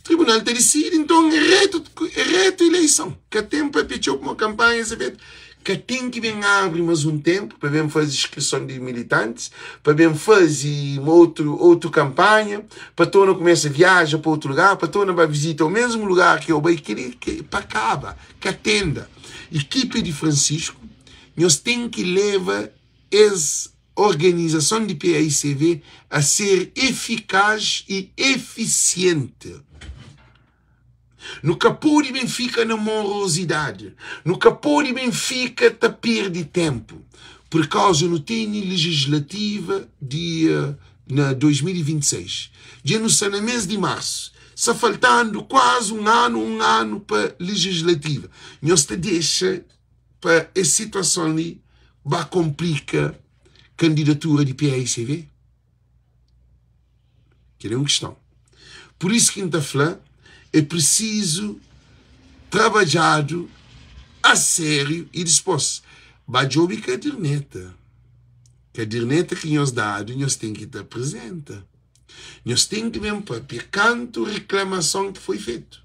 Tribunal ta disidi, nton é retu, é retu ileison. Ka ten papia txeu pamodi kanpanha sta fetu. Ka ten ki ben abri mas un tenpu pa ben faze inskrison di militantis, pa ben faze otu, otu kanpanha, pa torna kumesa viaja pa otu lugar, pa torna ba vizita o mesmu lugar ki eu bai. Kel-li ke pa kaba, ka tenda. Ekipa di Francisco, nhos ten ki leba es organizason di PAICV a ser efikaz i efisienti. Nu ka pode ben fika na morozidadi, nu ka pode ben fika ta perde tenpu, pur kauza nu tene lejislativa dia na 2026, dja nu sta na mes di marsu, sta faltandu kuazi un anu, un anu pa lejislativa. Nhos ta dexa pa es situason li ba konplika kandidatura di paicv? Kel é un kiston. Pur isu ki N ta fla, é prisizu trabadjadu a sériu i dispôs ba djobe kaderneta. Kaderneta ki nhos dadu, nhos ten ki ta aprizenta. Nhos ten ki ben papia kantu riklamason ki foi fetu.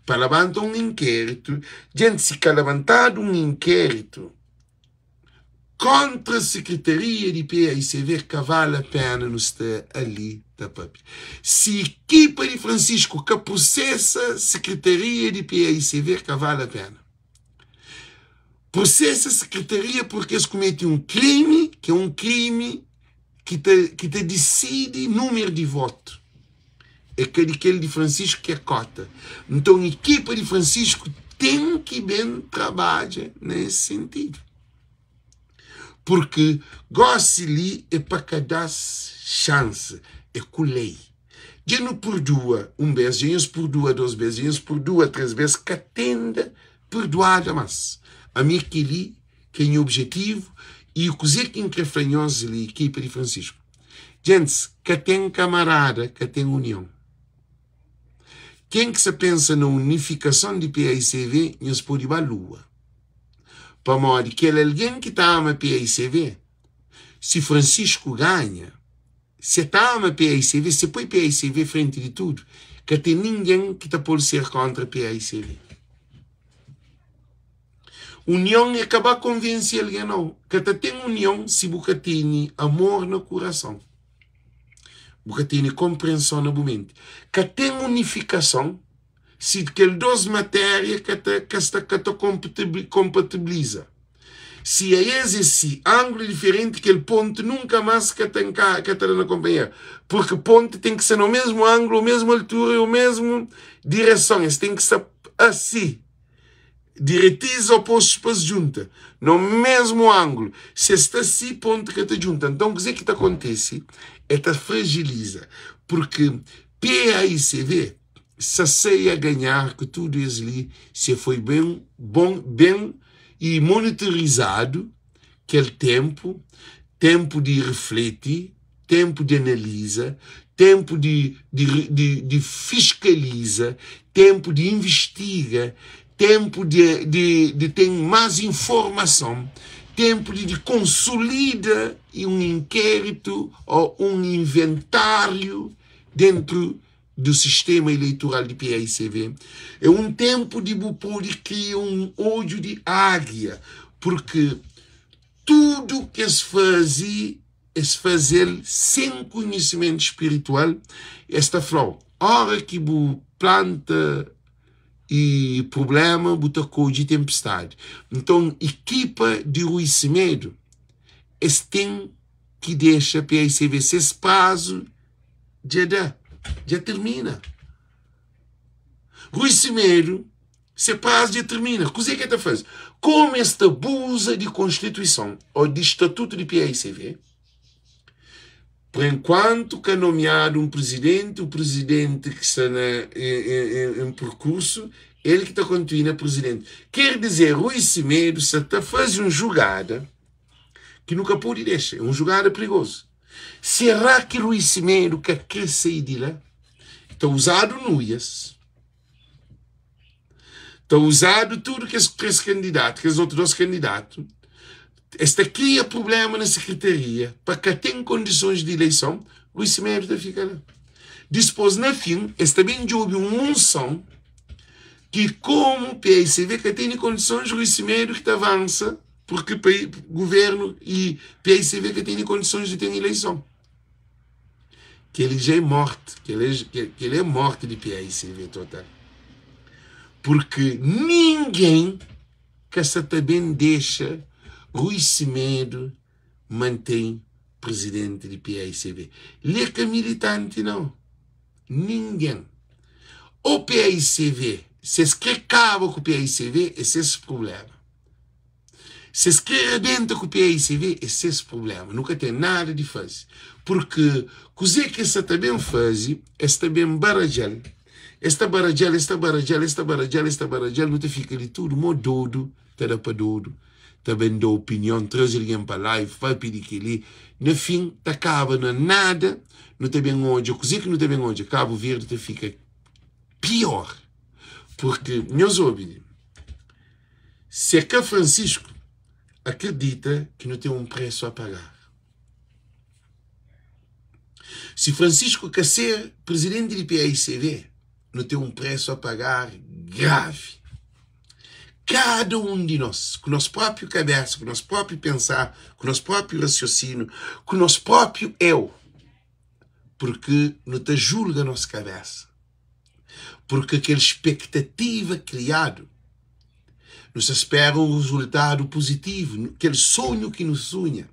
Pa labanta un inkéritu, djenti si ka labantadu un inkéritu kontra sekretaria di PAICV ka vale a pena nu sta ali ta papia. Si ekipa di Francisco ka prosesa sekretaria di PAICV ka vale a pena. Prosesa sekretaria porque es kumete un krimi ki é un krimi ki ta ki ta disidi numeru di votu. É ka di kel di Francisco ki é kota. Nton ekipa di Francisco ten ki ben trabadja na es sentidu. Purki gosi li é pa ka da-s xansi, é ku lei. Dja nu purdua un bes, dja nhos purdua dos bes, dja nhos purdua tres bes, ka tenda perduada más. Ami é kel-li ki é nha objetivu i kuzê ki N krê fla nhos li, ekipa di Francisco. Gentis, ka ten kamarada, ka ten union. Ken ki sa pensa na unifikason di PAICV, nhos pode ba lua. Pamodi kel algen ki ta ama PAICV, si Francisco ganha, si e ta ama PAICV, si e poi PAICV frenti di tudu, ka ten ningen ki ta pode ser kontra PAICV. Union é ka ba konvense algen nau. Ka ta ten union si bu ka tene amor na kurason, bu ka tene konprenson na bu menti. Ka ten unifikason si kel dos matéria ka ta ka sta ka ta konpatibiliza. Si aes é si, anglu é diferenti, kel pontu nunka más ka ta nka ka ta da na konpanheru, purki pontu ten ki sta na mesmu anglu, mesmu altura i mesmu direson, es ten ki sta asi. Diretis opostus pa es djunta na un mesmu angulu. Si es sta si, pontu ka ta djunta. Nton, kuze ki ta kontise? E ta frajiliza, purki PAICV sa sai a ganhar ku tudu es li si e foi ben bon ben i monitorizadu kel tenpu, tenpu di rifleti, tenpu di analiza, tenpu di di di di fiskaliza, tenpu di investiga, tenpu di di di ten más informason, tenpu di di konsolida un inkéritu ô un inventáriu dentru du sistema eleitoral di PAICV. É un tenpu di bu pode kria un odju di águia, purki tudu ki es faze, es faze-l sen konhisimentu spiritual, es ta fla-u, óra ki bu planta i prubléma, bu ta kodje tenpistadi. Nton, ekipa di Rui Semedo, es ten ki dexa PAICV ses prazu dja da, dja tirmina. Rui Semedo. Se prazu dja tirmina, kuzê ki el ta faze? Komu es ta abuza di Konstituison ô di Statutu di PAICV, pur enkuantu ka nomiadu un prizidenti, o prizidenti ki sta na en perkursu, el ki ta kontinua prizidenti. Ker dizer, Rui Semedo sa ta faze un jugada ki nu ka pode dexa, é un jugada prigozu. Será ki Rui Semedo ka kre sai di la? Ta uzadu nuias. Ta uzadu tudu kes 3 kandidatu, kes otu 2 kandidatu, es ta kria prublema na sekretaria pa ka ten kondisons di ileison, Rui Semedo ta fika la. Dispos, na fin, es ta ben djobe un unson ki komu PICV ka tene kondisons, Rui Semedo ki ta avansa purki guvernu y PICV ka tene kondisons di ten ileison. Kel-li dja é mórti, kel-li é mórti di PAICV total. Purki ningen ka sa ta ben dexa Rui Semedo mantém prizidenti di PAICV. Li é ka militanti nau, ningen. Ô PAICV, si es kre kaba ku PAICV é ses prubléma. Si es kre rabenta ku PAICV é ses prublema, nu ka ten nada di faze. Purki kuze ki es sa ta ben faze, es ta ben baradja-l, es ta baradja-l, es ta baradja-l, es ta baradja-l, es ta baradja-l, nu ta fika li tudu mo dodu ta da pa dodu, ta ben da opinion, traze algen pa live, papia di kel-li, na fin ta kaba na nada, nu ta ben odja kuze ki nu ta ben odja, Kabu Verdi ta fika pior, purki nhos obi li. Se ka Francisco akredita ki nu ten un presu a pagar. Si Francisco ka ser presidenti di PAICV, nu ten un presu a pagar gravi. Kada un di nos, ku nos propriu kabesa, ku nos propriu pensar, ku nos propriu rasiosinu, ku nos propriu eu, purki nu ta julga nos kabesa. Purki kel spektativa kriadu, nu sta spera un rezultadu puzitivu, kel sonhu ki nu sunha,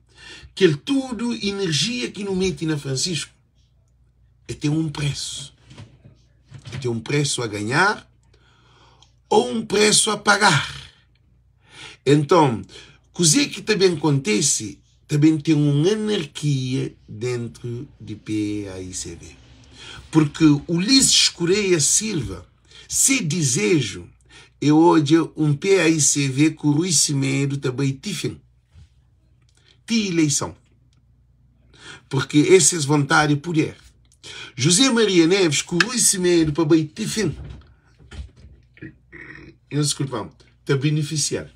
kel tudu inerjia ki nu meti na Francisco, e ten un presu. E ten un presu a ganhar ou un presu a pagar. Enton, kuzê ki ta ben kontese? Ta ben ten un anarkia dentru di PAICV. Purki Ulisses Correia Silva, se dizeju é odja un PAICV ku Rui Semedo ta bai ti fin, ti ileison. Purki é ses vontadi é puder. José Maria Neves ku Rui Semedo pa bai ti fin, nhos diskulpa-m, ta benefisia-l.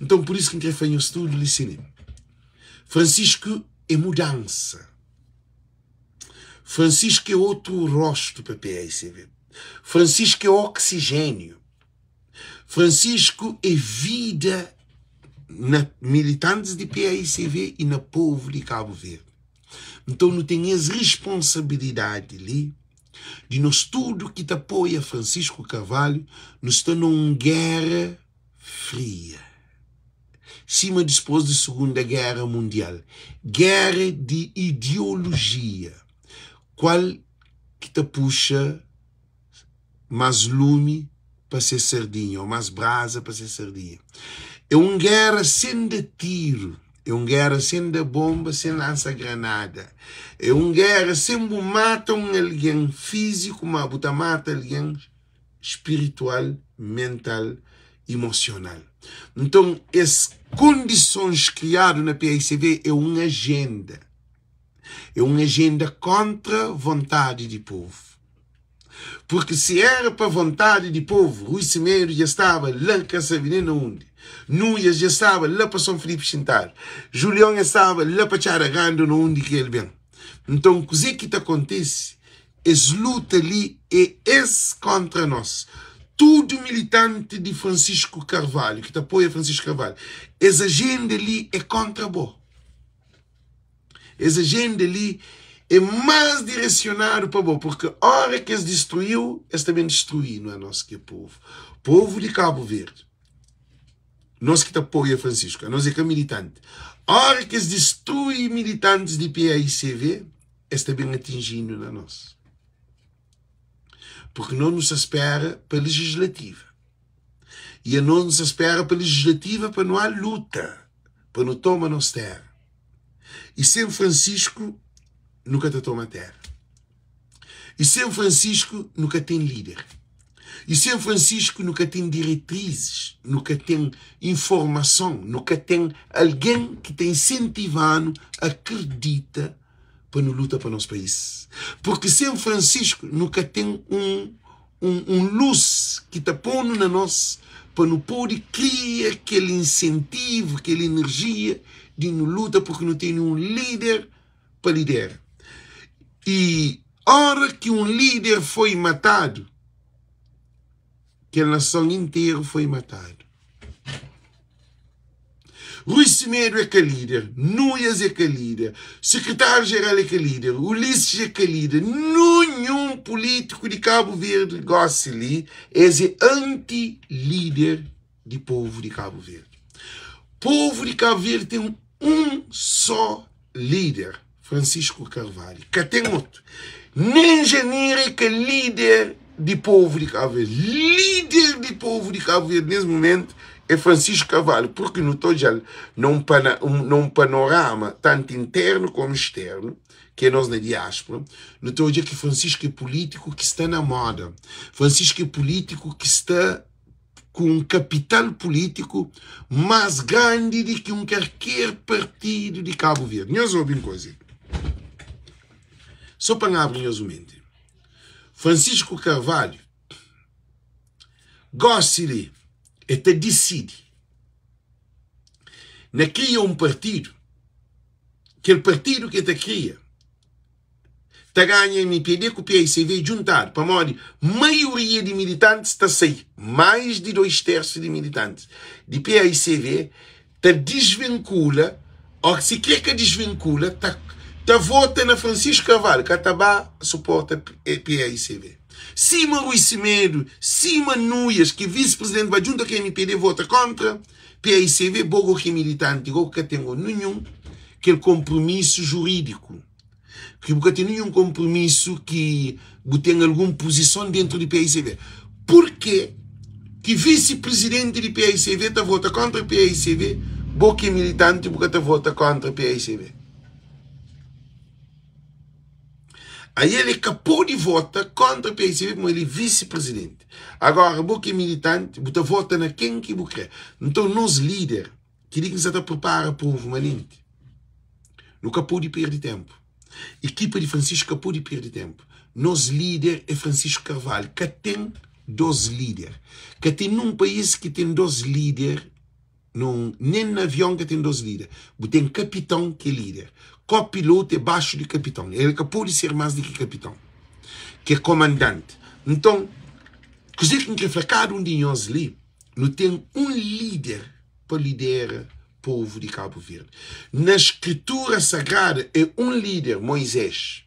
Nton, pur isu ki N krê fla nhos tudu li si li, Francisco é mudansa. Francisco é otu rostu pa PAICV. Francisco é oxigênio. Francisco é vida na militantis di PAICV e na povu di Cabo Verde. Nton nu ten es responsabilidadi li di nos tudu ki ta apoia Francisco Carvalho, nu sta na un géra fria, sima dispôs di Sugunda Géra Mundial, géra di idiolojia, kual ki ta puxa más lumi pa se sardinha ô más braza pa se sardinha. É un géra sen da tiru, é un géra sen da bonba, sen lansa granada, é un géra sen bu mata un algen fíziku, má bu ta mata algen spiritual, mental, imosional. Nton, es kondisons kriadu na PAICV é un ajenda. É un ajenda kontra vontadi di povu. Purki si era pa vontadi di povu, Rui Semedo dja staba la ka sabe nen na undi. Nuias dja staba la pa Son Filipi xintadu. Julion dja staba la pa Txada Grandi o na undi ki el ben. Nton, kuze ki ta kontise? Es luta li é es kontra nos. Tudu militanti di Francisco Carvalho, ki ta apoia Francisco Carvalho, es ajenda li é kontra bo. Es ajenda li é más diresionadu pa bo, purki ora ki es distruiu, es ta ben distruí-nu anos ki é povu. Povu di Kabu Verdi, nos ki ta apoia Francisco, anos é ka militanti. Ora ki es distrui militantis di PAICV, es ta ben atinji-nu na nos. Purki nos nu sta spera pa legislativa. I anos nu sta spera pa legislativa pa nu al luta pa nu toma nos tera. I sen Francisco nu ka ta toma tera. I sen Francisco nu ka ten lider. I sen Francisco nu ka ten diretrizes, nu ka ten informason, nu ka ten algen ki ta insentiva-nu akredita pa nu luta pa nos país. Porque sen Francisco nu ka ten un un, un lus ki ta ponu na nos pa nu pode kria kel insentivu, kel enerjia di nu luta porque nu tene un lider pa lidera. I ora ki un lider foi matadu, kel nason interu foi matadu. Rui Semedo é ka líder, Nuias é ka líder, Sekretáriu Jeral é ka líder, Ulisses é ka líder, ninhun pulítiku di Kabu Verdi gósi li es é anti-líder di povu di Kabu Verdi. Povu di Kabu Verdi ten un só líder, Francisco Carvalho, ka ten otu. Nen Janira é ka líder di povu di Kabu Verdi. Líder di povu di Kabu Verdi nes mumentu é Francisco Carvalho, purki nu ta odja-l na un na un panorama tantu internu komu externu, ki é nos na diáspora, nu ta odja ki Francisco é pulítiku ki sta na moda, Francisco é pulítiku ki sta ku un kapital pulítiku más grandi di ki un karker partidu di Kabu Verdi. Nhos obi un koza, sô pa N abri nhos menti. Francisco Carvalho, gósi li, el ta disidi na kria un partidu, kel partidu ki el ta kria, ta ganha mpd ku paicv djuntadu pamodi maioria di militantis ta sai, mais di 2 tersu di militantis di paicv ta disvinkula o si kre ka disvinkula ta ta vota na Francisco Carvalho ka ta ba suporta paicv sima Rui Semedo sima Nuias ki visi presidenti ba djunta ku mpd vota kontra paicv bogo ki militanti go ka ten go ninhun kel konpromisu juridiku ki bu ka ten ninhun konpromisu ki bu ten algun puzison dentru di paicv. Purke ki visi prizidenti di paicv ta vota kontra paicv, bo ki é militanti bu ka ta vota kontra paicv? Aí el ka pode vota kontra paicv pamodi el é visi prizidenti. Agora bo ki é militanti bu ta vota na ken ki bu kre. Nton nos lider Kel-li ki N sa ta pripara povu manenti. Nu ka pode perde ténpu. Ekipa di Francisco ka pode perde ténpu. Nos líder é Francisco Carvalho. Ka ten dos líder. Ka ten nun país ki ten dos líder, nun, nen na avion ka ten dos líder. Bu ten kapiton ki é líder. Kopilotu é baxu di kapiton. El ka pode ser más di ki kapiton, ki é komandanti. Nton, kuzê ki N krê fla kada un di nhos li, Nu ten un lider pa lidera povu di Kabu Verdi. Na Skritura Sagrada é un lider, Moizés.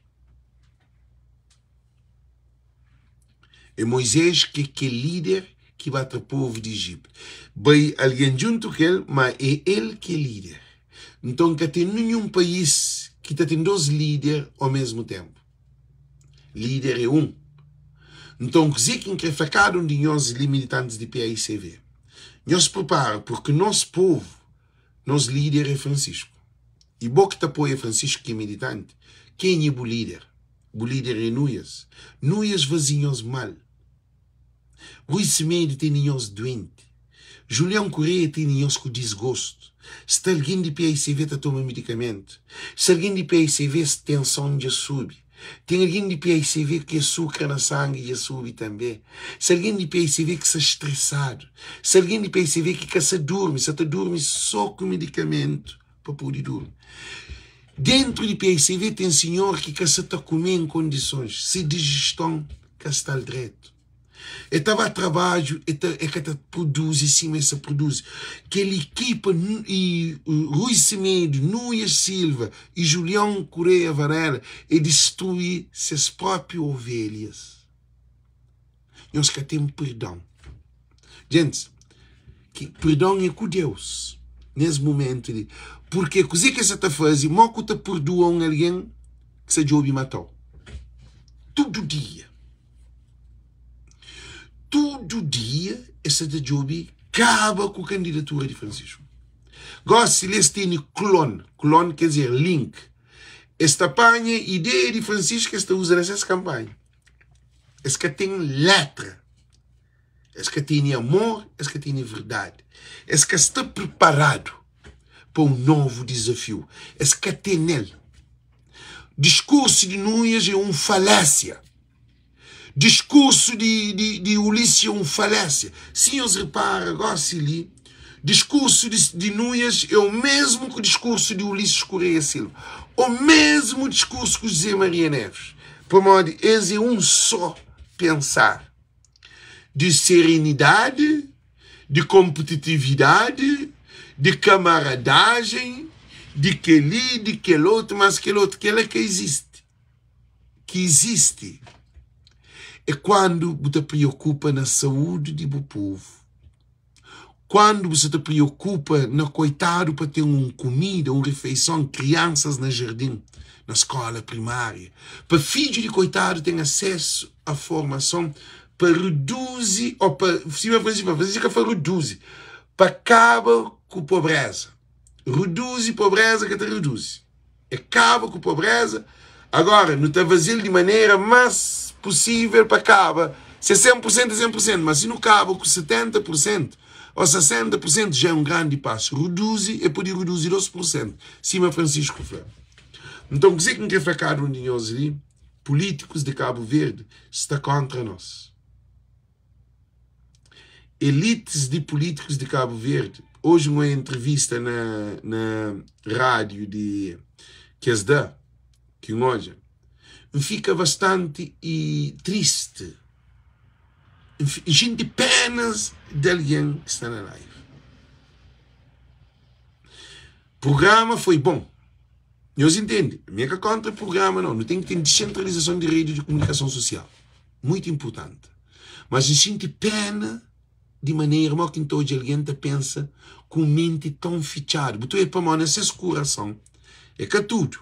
É Moizés ki é kel lider ki ba tra povu di Ijitu. Bai algen djuntu ku el, má é el ki é lider. Nton, ka ten ninhun país ki ta ten dôs lider omésmu ténpu. Líder é un. Nton, kuzê ki N krê fla kada un di nhos li, militantis di paicv? Nhos pripara, purki nos povu, nos líder é Francisco. I bo ki ta apoia Francisco, ki é militanti, kenha é bu líder? Bu líder é Nuias. Nuias faze nhos mal. Rui Semedo tene nhos duenti. Julião Correia tene nhos ku disgostu. Sta algen di paicv ta toma medikamentu. Sta algen di paicv tenson dja subi. Ten algen di paicv ki asukra na sangi dja subi tanbe. Sta algen di paicv ki sta stresadu. Sta algen di paicv ki ka sa durmi, sa ta durmi so ku medikamentu pa pode durmi. Dentru di paicv ten sinhor ki ka sa ta kume en kondisons, se dijeston ka sta-l dretu. E ta ba trabadju, e ta e ka ta produzi sima e sa produzi. Kel ekipa i Rui Semedo, Nuias Silva i Julião Correia Varela e distrui ses propi ovelhas. Nhos ka ten perdão. Gentis, ki perdão é ku Deus nes mumentu li. Purke kuzê ki es sa ta faze, mo ku ta purdua un algen ki sa djobe matau? Tudu dia, tudu dia es sa ta djobe. Kaba ku kandidatura di Francisco. Gosi li es tene klon, klon ker dizer link. Es ta panha ideia di Francisco es ta uza na ses kanpanha. Es ka ten letra, es ka tene amor, es ka tene verdadi. Es ka sta preparadu pa un novu dizafiu. Es ka tenel. Diskursu di Nunes é un falésia. Diskursu di, di, di Ulisses é un falésia. Si nhos repara gósi li, diskursu di, di Nunes é o mesmu ku diskursu di Ulisses Correia Silva. O mesmu diskursu ku José Maria Neves. Pamodi es é un só pensar di serenidadi, di konpetitividadi, di kamaradagem, di kel-li, di kel otu, mas kel otu, kel-la ka izisti. Ki izisti é kuandu bu ta preokupa na saúdi di bu povu, kuandu bu sa ta preokupa na koitadu pa ten un kumida, un rifeison, kriansas na jardin, na skola primária, pa fidju di koitadu ten asesu a formason, pa reduzi ô pa, sima Francisco fla, Francisco ka fla reduzi, pa kaba ku pobreza. Reduzi pobreza ka ta reduzi. É kaba ku pobreza. Agora, nu ta faze-l di manera más pusível pa kaba. Se é 100 pur sentu, é 100 pur sentu. Mas si nu kaba ku 70 pur sentu ô 60 pur sentu, já é un grandi pasu. Reduzi, é pode reduzi 2 pur sentu, sima Francisco fla. Nton, kuzê ki N krê fla kada un di nhos li, pulítikus di Kabu Verdi sta kóntra nos. Elites di pulítikus di Kabu Verdi, oji N oi entrevista na na rádiu di ki es da, ki N odja, N fika bastanti i tristi, N xinti pénas di algen ki sta na live. Prugrama foi bon. Nhos intende? Mi é ka kóntra prugrama nau. Nu ten ki ten disentralizason di redi di kumunikason sosial. Muitu inpurtanti. Mas N xinti péna di manera mo ki N ta odja algen ta pensa ku un menti ton fitxadu. Bu ta odja pamodi na ses kurason, é ka tudu,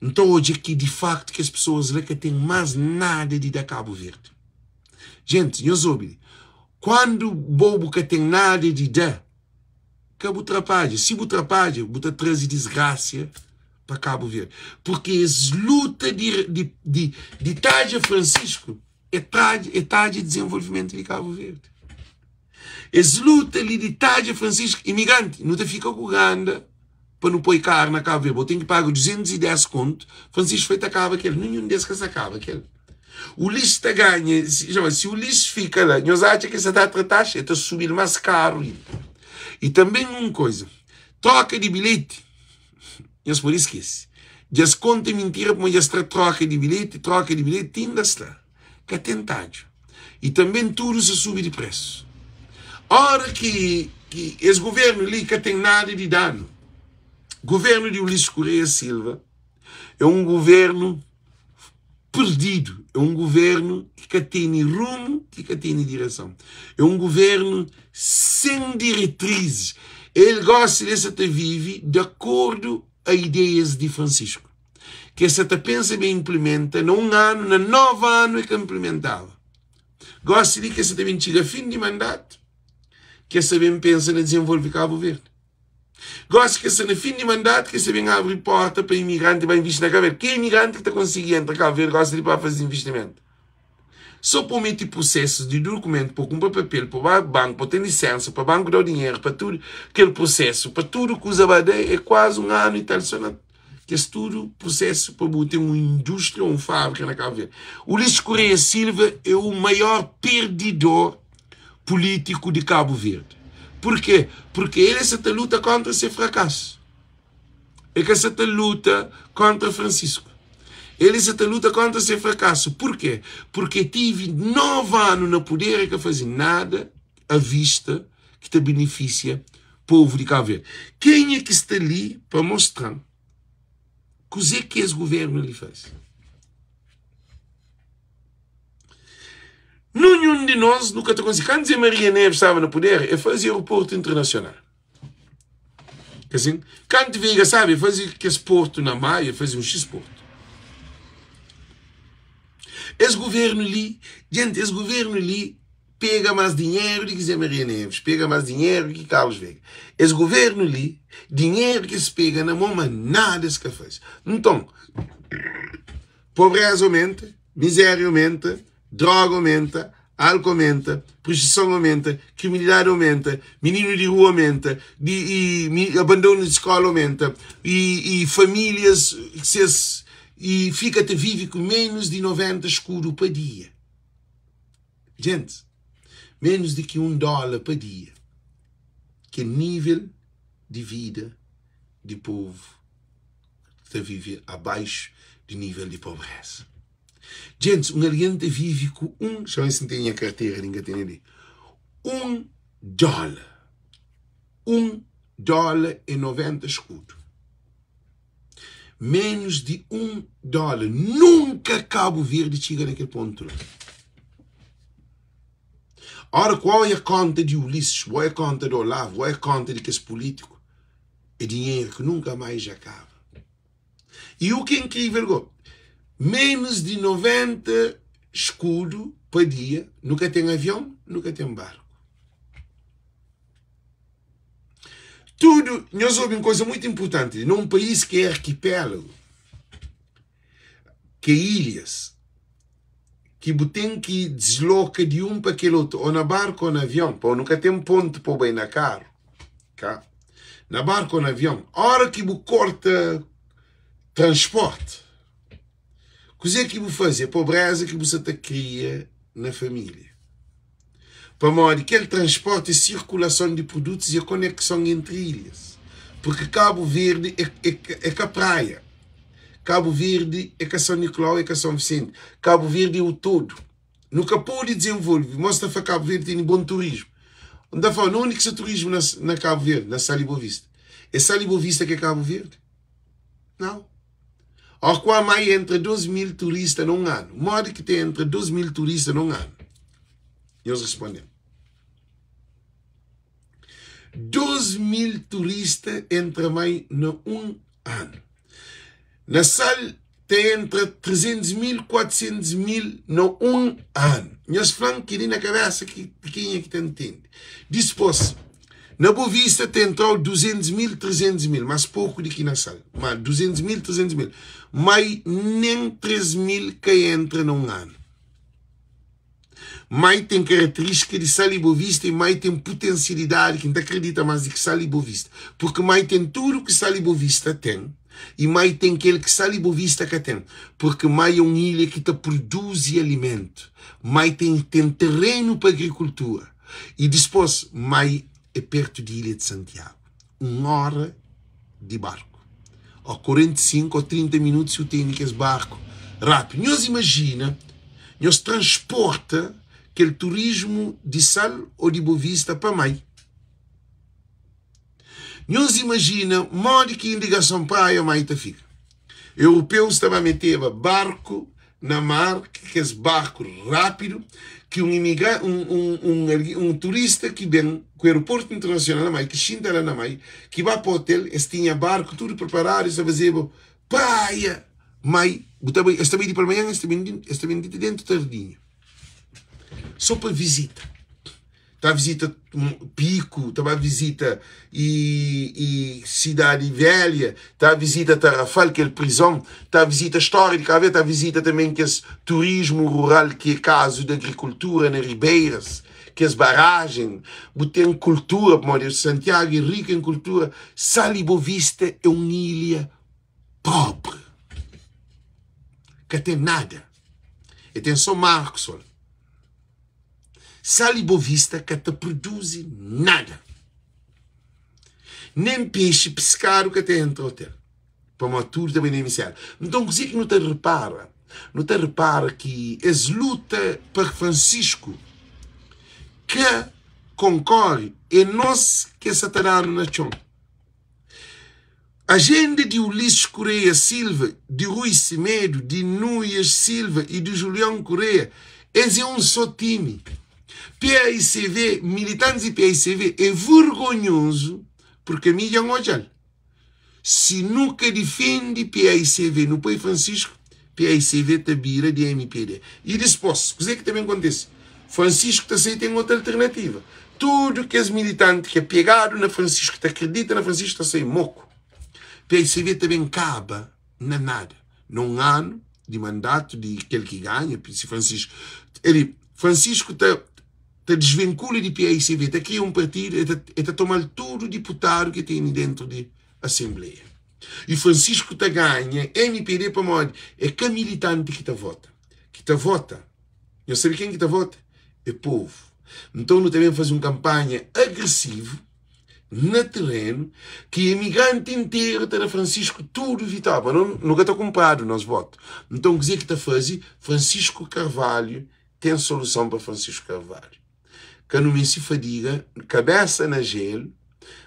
N ta odja ki di faktu kes pesoas la ka ten más nada di da Kabu Verdi. Gentis, nhos obi li, kuandu bo bu ka ten nada di da, Ka bu trapadja. Si bu trapadja, bu ta traze disgrasia pa Kabu Verdi. Purki es luta di, di, di, di tadja Francisco é tadja, é tadja dizenvolvimentu di Kabu Verdi. Es luta li di tadja Francisco, imigranti, nu ta fika ku ganda pa nu poi karu na Kabu Verdi. Bo ten ki paga 210 kontu, Francisco foi ta kaba kel. Ninhun des ka sa kaba kel. Ulisses ta ganha, si Ulisses fika la, nhos atxa ki el sa ta atra taxa? El ta subi-l más karu inda. I tanbê un koza, troka di bilheti, nhos pode skese. Dja es konta mintira pamodi dja es tra troka di bilheti, troka di bilheti ti inda sta. Ka ten tadju. I tanbê tudu sa subi di presu. Óra ki ki es govérnu li ka ten nada di danu. Govérnu di Ulisses Correia Silva é un govérnu perdidu, é un governu ki ka tene rumu, ki ka tene direson. É un governu sen diretrizis. El gosi li sa ta vive di akordu a ideias di Francisco, ki el sa ta pensa ben inplimenta na un anu, na novi anu el ka inplimentaba. Gosi li ki el sa ta ben txiga fin di mandatu, ki el sa ben pensa na dizenvolve Kabu Verdi. Gosi ki es sta na fin di mandatu ki es ta ben abri porta pa imigranti ba invisti na Kabu Verdi. Ki imigranti ki ta konsigi entra Kabu Verdi gosi li pa fazi invistimentu? So pa meti prusesus di dukumentu, pa kunpra papel, pa ba banku, pa ten lisensa, pa banku dau dinheru, pa tudu kel prusesu, pa tudu kuza ba da é kuazi un anu i tal so na kes tudu prusesu pa bu ten un industria ou un fabrika na Kabu Verdi. Ulisses Correia Silva é o maior perdidor pulítiku di Kabu Verdi. Purkê? Purkê el sa ta luta kóntra se frakasu. El ka sa ta luta kóntra Francisco. El sa ta luta kóntra se frakasu. Purkê? Purkê tive 9 anu na puder el ka faze nada a vista ki ta benefisia povu di Kabu Verdi. Kenha ki sta li pa mostra-m kuzê ki es guvernu li faze? Nunhun di nos nu ka ta konsigi. Kantu Zé Maria Neves staba na puder, el faze aeroportu internasional. Ka sin? Kantu Veiga staba, el faze kes portu na Maio, el faze un xis portu. Es guvernu li, jenti, es guvernu li. pega más dinheru di ki Zé Maria Neves, pega más dinheru di ki Carlos Veiga. Es governu li, dinheru ki es pega na mon ma nada es ka faze. Nton, pobreza omenta, mizeria omenta, droga omenta, álku omenta, prostituison omenta, kriminalidadi omenta, mininu di rua omenta, di i abandonu di skola omenta, i i famílias ses i fika ta vive ku menus di 90 skudu pa dia. Gentis, menus di ki un dóla pa dia, ki é nível di vida di povu ki ta vive abaixu di nível di pobreza. Gentis, un algen ta vive ku un, xa-m si N ten nha kartera li, N ka tene li, un dóla, un dóla é 90 skudu. Menus di un dóla. Nunka Kabu Verdi txiga na kel pontu la. Ora ku oia konta di Ulisses, bu oia konta di Olavo, bu oia konta di kes pulítiku, é dinheru ki nunka mais dja kaba. I u ki é inkrível go, menus di 90 skudu pa dia, nu ka ten avion, nu ka ten barku. Tudu, nhos obi un koza muitu inpurtanti li, na un país ki é arkipélagu, ki é ilhas, ki bu ten ki disloka di un pa kel otu, ô na barku ô na avion, pô nu ka ten pontu pa bu bai na karu, ka? Na barku ô na avion, óra ki bu korta transporti, kuzê ki bu faze? É pobréza ki bu sa ta kria na família. Pamodi kel transporti é sirkulason di produtus i é konekson entri ilhas. Purki Kabu Verdi é, é, é ka praia. Kabu Verdi é ka São Nicolau, é ka São Vicente. Kabu Verdi é o todo. Nu ka pode dezenvolve. Mos ta fla Kabu Verdi tene bon turismu. N ta fla, na undi ki sta turismu na, na Kabu Verdi? Na Sal i Bovista. É Sal i Bovista ki é Kabu Verdi? Nau. Ó ku amai entra 2 mil turista na un anu. Modi ki ta entra 2 mil turista na un anu? Nhos responde-m. 2 mil turista entra mai na un anu. Na Sal ta entra 300 mil, 400 mil na un anu. Nhos fla-m kel-li na kabésa ki kenha ki ta ntende. Dispôs, na Boa Vista ta entra-u 200 mil, 300 mil, más poku di ki na Sal. Má 200 mil, 300 mil. Mai nen 3 mil ka entra na un anu. Mai ten karaterístika di Sal i Boa Vista i mai ten putensialidadi ki N ta kridita más di ki Sal i Boa Vista. Purki mai ten tudu ki Sal i Boa Vista ten i mai ten kel ki Sal i Boa Vista ka ten. Purki mai é un ilha ki ta produzi alimentu. Mai ten ten terenu pa agrikultura. I dispôs mai é pertu di ilha di Santiagu. Un óra di barku ó 45 ó 30 minutu si u tene kes barku rápidu. Nhos imajina nhos transporta kel turismu di Sal ó di Bovista pa Mai. Nhos imajina modi ki irigason Praia Mai ta fika. Europeus ta ba meteba barku na mar, kes barku rápidu ki un imigra, un, un, un, algi, un turista ki ben ku aeroportu internasional na Mai, ki xinta la na Mai, ki ba pa hotel, es tinha barku tudu preparadu, es ta fazeba praia Mai, bu ta bai, es ta bai di palmanhan, es ta ben di, es ta ben di dentu tardinha, so pa vizita. Ta vizita Piku, ta ba vizita i, i Sidadi Velha, ta vizita Tarrafal, kel prizon, ta vizita stória di Kabu Verdi, ta vizita tanben kes turismu rural ki é kazu di agrikultura na ribeiras, kes barajen. Bu ten kultura, pamodi Santiagu é riku en kultura. Sal i Bovista é un ilha pobri, ka ten nada, e ten so mar ku sol. Sal i Bovista ka ta produzi nada. Nen pexi piskadu ka ta entra otel, pamodi tudu ta bai na emisériu. Nton, kuzê ki nu ta repara? Nu ta repara ki es luta pa Fransisku ka konkore, é nos ki es sa ta da-nu na txon. Ajenda di Ulisses Correia Silva, di Rui Semedo, di Nuias Silva y di Julião Correia, es é un só time. Paicv, militantes di paicv é vergonhoso porque ami dja N odja-l. Si nu ka difende paicv, nu poi Francisco, paicv ta bira di mpd. Y dispos, kuze ki ta ben kontese? Francisco ta sai ten otu alternativa. Tudu kes militanti ki é pegadu na Francisco, ki ta kridita na Francisco ta sai moku. PICV ta ben kaba na nada. Na un anu di mandatu di kel ki ganha, si Francisco, el, Francisco ta ta desvinkula di PICV, ta kria un partidu, el ta, el ta toma-l tudu diputadu ki tene dentru di asenbleia. I Francisco ta ganha MPD pamodi é ka militanti ki ta vota. Ki ta vota, nhos sabe ken ki ta vota? É povu. Nton nu ta ben faze un kanpanha agresivu na terenu ki imigranti interu ta da Francisco tudu vitória. Pa no, nu ka ta kunpradu nos votu. Nton kuzê ki ta faze? Francisco Carvalho ten soluson pa Francisco Carvalho. Ka nu meste fadiga kabésa na jelu,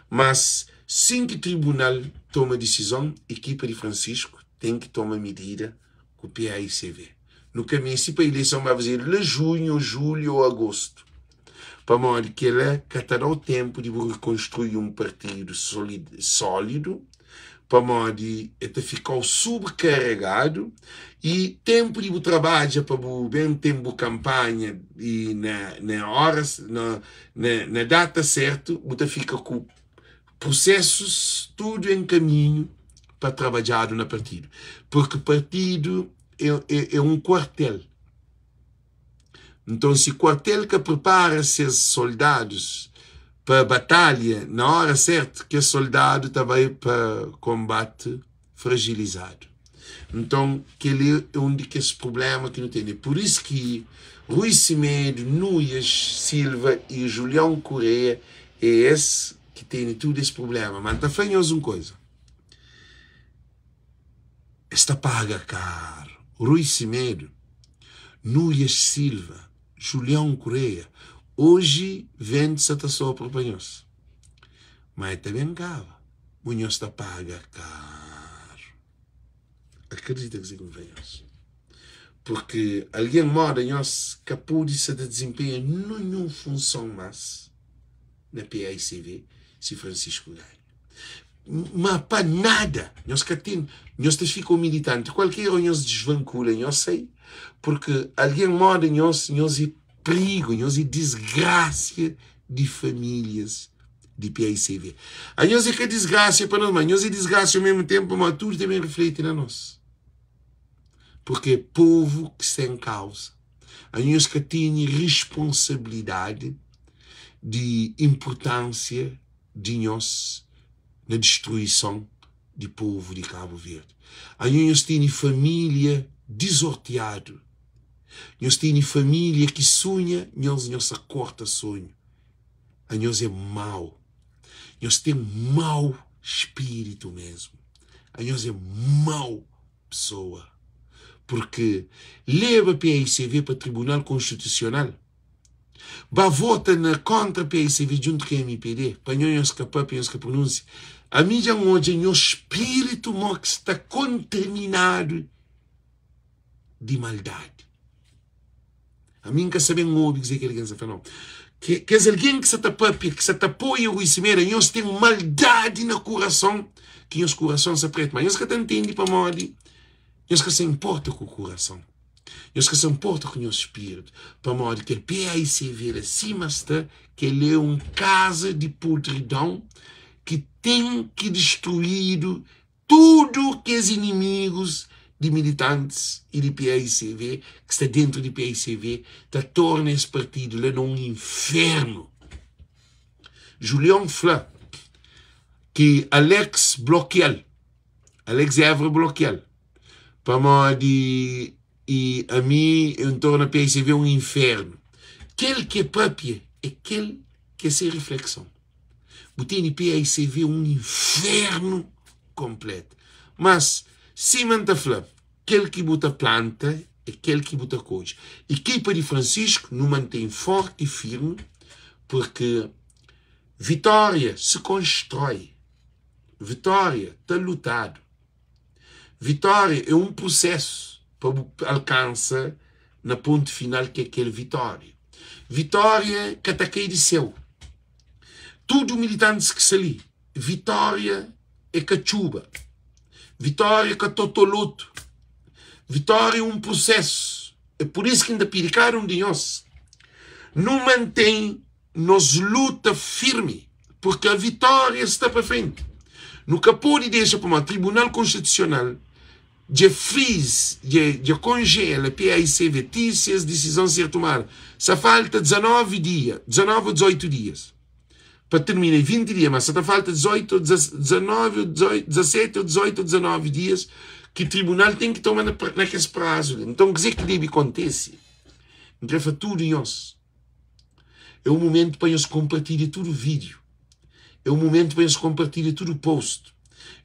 mas sin ki tribunal toma disizon, ekipa di Francisco ten ki toma midida ku PAICV. Nu ka meste pa ileison ba fazedu la junhu, julhu ô agostu, pamodi kel-la ka ta da-u ténpu di bu rekonstrui un partidu sólidu, pamodi el ta fika-u subkaregadu i ténpu di bu trabadja pa bu ben ten bu kanpanha i na na óras na na data sértu, bu ta fika ku prusésus tudu en kaminhu pa trabadjadu na partidu, purki partidu é é un kuartel. Nton, si kuartel ka pripara ses soldadus pa batalha na óra sértu, kes soldadu ta bai pa konbati frajilizadu. Nton, kel-li é un di kes prubléma ki nu tene. Pur isu ki Rui Semedo, Nuias Silva i Julião Correia é es ki tene tudu es prubléma. Má N ta fla nhos un kuza. Es ta paga karu. Rui Semedo, Nuias Silva, Julião Correia, oji ventu sa ta sopra pa nhos, ma e ta ben kaba bu nhos ta paga karu. Akredita kuzê ki N fla nhos, purki algen moda nhos ka pode sa ta dizinpenha ninhun funson mas na PAICV si Francisco ganha. Ma pa nada nhos ka ten, nhos ta fika un militanti kualker ô nhos disvankula, nhos sai, purki algen moda nhos, nhos é prigu, nhos é disgrasia di famílias di PAICV. Anhos é ka disgrasia pa nos, ma nhos é disgrasia ao mesmu tenpu, pamodi tudu ta ben rifleti na nos, purki é povu ki sen kauza. Anhos ka tene risponsabilidadi di inpurtánsia di nhos na distruison di povu di Kabu Verdi. Anho nhos tene familia dizortiadu, nhos tene familia ki sunha nhos, nhos sa korta sonhu. Anhos é mau, nhos ten mau spiritu mesmu, anhos é mau pesoa, purki leba PAICV pa Tribunal Konstitusional. Ba vota na kontra PICV djuntu ku MPD pa nho nhos ka papia nhos ka prununsia ami dja N odja nhos spiritu mo ki sta kontaminadu di maldadi ami N ka sa ben obi kuze ki algen sa fla nau kes algen ki sa ta papia ki sa ta apoia Rui Semedo nhos ten maldadi na kurason ki nhos kurason sa pretu ma nhos ka ta ntende pamodi nhos ka sa inporta ku kurason. Nhos ka sa nporta ku nhos spiritu, pamodi kel PAICV la sima sta, kel é un kaza di podridon ki ten ki distruidu tudu kes inimigus di militantis i di PAICV ki sta dentru di PAICV ta torna es partidu la na un infernu. Julion fla ki Alex blokia-l, Alex Evra blokia-l. Pamodi i ami N torna PSV un infernu. Kel ki e papia é kel ki é se riflekson. Bu tene PAICV un infernu konpletu. Mas, sima N ta fla, kel ki bu ta planta é kel ki bu ta kodje. Ekipa di Francisco nu mantém forti i firmi purki vitória se konstroi, vitória ta lutadu. Vitória é un prusésu pa bu alkansa na pontu final ki é kel vitória. Vitória ka ta kai di séu. Tudu militantis ki sta li, vitória é ka txuba, vitória é ka totolotu, vitória é un prusésu. É pur isu ki N ta pidi kada un di nhos. Nu mantém nos luta firmi, purki a vitória sta pa frenti. Nu ka pode dexa pamodi Tribunal Konstitusional dja freeze, dja konjela paicv ti ses disizon ser tumadu. Sa falta 19 dia, 19 ou 18 dias pa termina, é 20 dia, mas sa ta falta 18 ou 19 ou 18, 17 ou 18 ou 19 dias ki tribunal ten ki toma na kes prazu li. Nton, kuzê ki debe kontese? N kre fla tudu nhos, é un mumentu pa nhos konpartilha tudu vídiu, é un mumentu pa nhos konpartilha tudu post,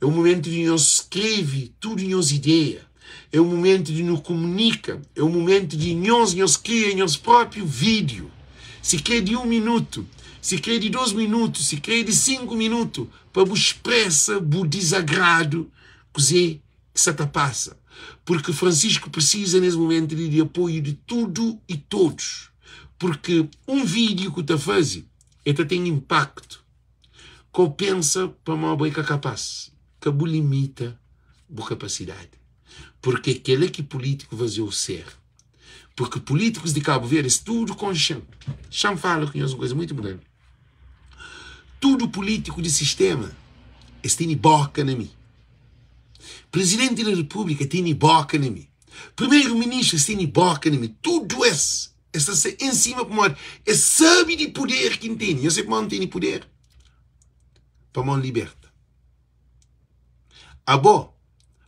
é un mumentu di nhos skrebe tudu nhos ideia, é un mumentu di nu kumunika, é un mumentu di nhos nhos kria nhos própi vídiu, si kre di un minutu, si kre di dos minutu, si kre di sinku minutu, pa bu spresa bu dizagradu kuzê ki sa ta pasa, purki Francisco prisiza nes mumentu li di apoiu di tudu i todos, purki un vídiu ku ta faze e ta ten inpaktu, ka bu pensa pamodi bo é ka kapaz, ka bu limita bu kapasidadi, purki é kela ki pulítiku faze-u ser, purki pulítikus di Kabu Verdi es tudu konxe-m, xa-m fala ku nhos un kuza mutu inpurtanti, tudu pulítiku di sistema es tene boka na mi. Presidenti di Repúblika tene boka na mi. Primeru Ministru es tene boka na mi. Tudu es, es ta sta en sima pamodi es sabe di puder ki N tene. Nhos sabe pamodi N tene puder? Pamodi N liberta. Abo,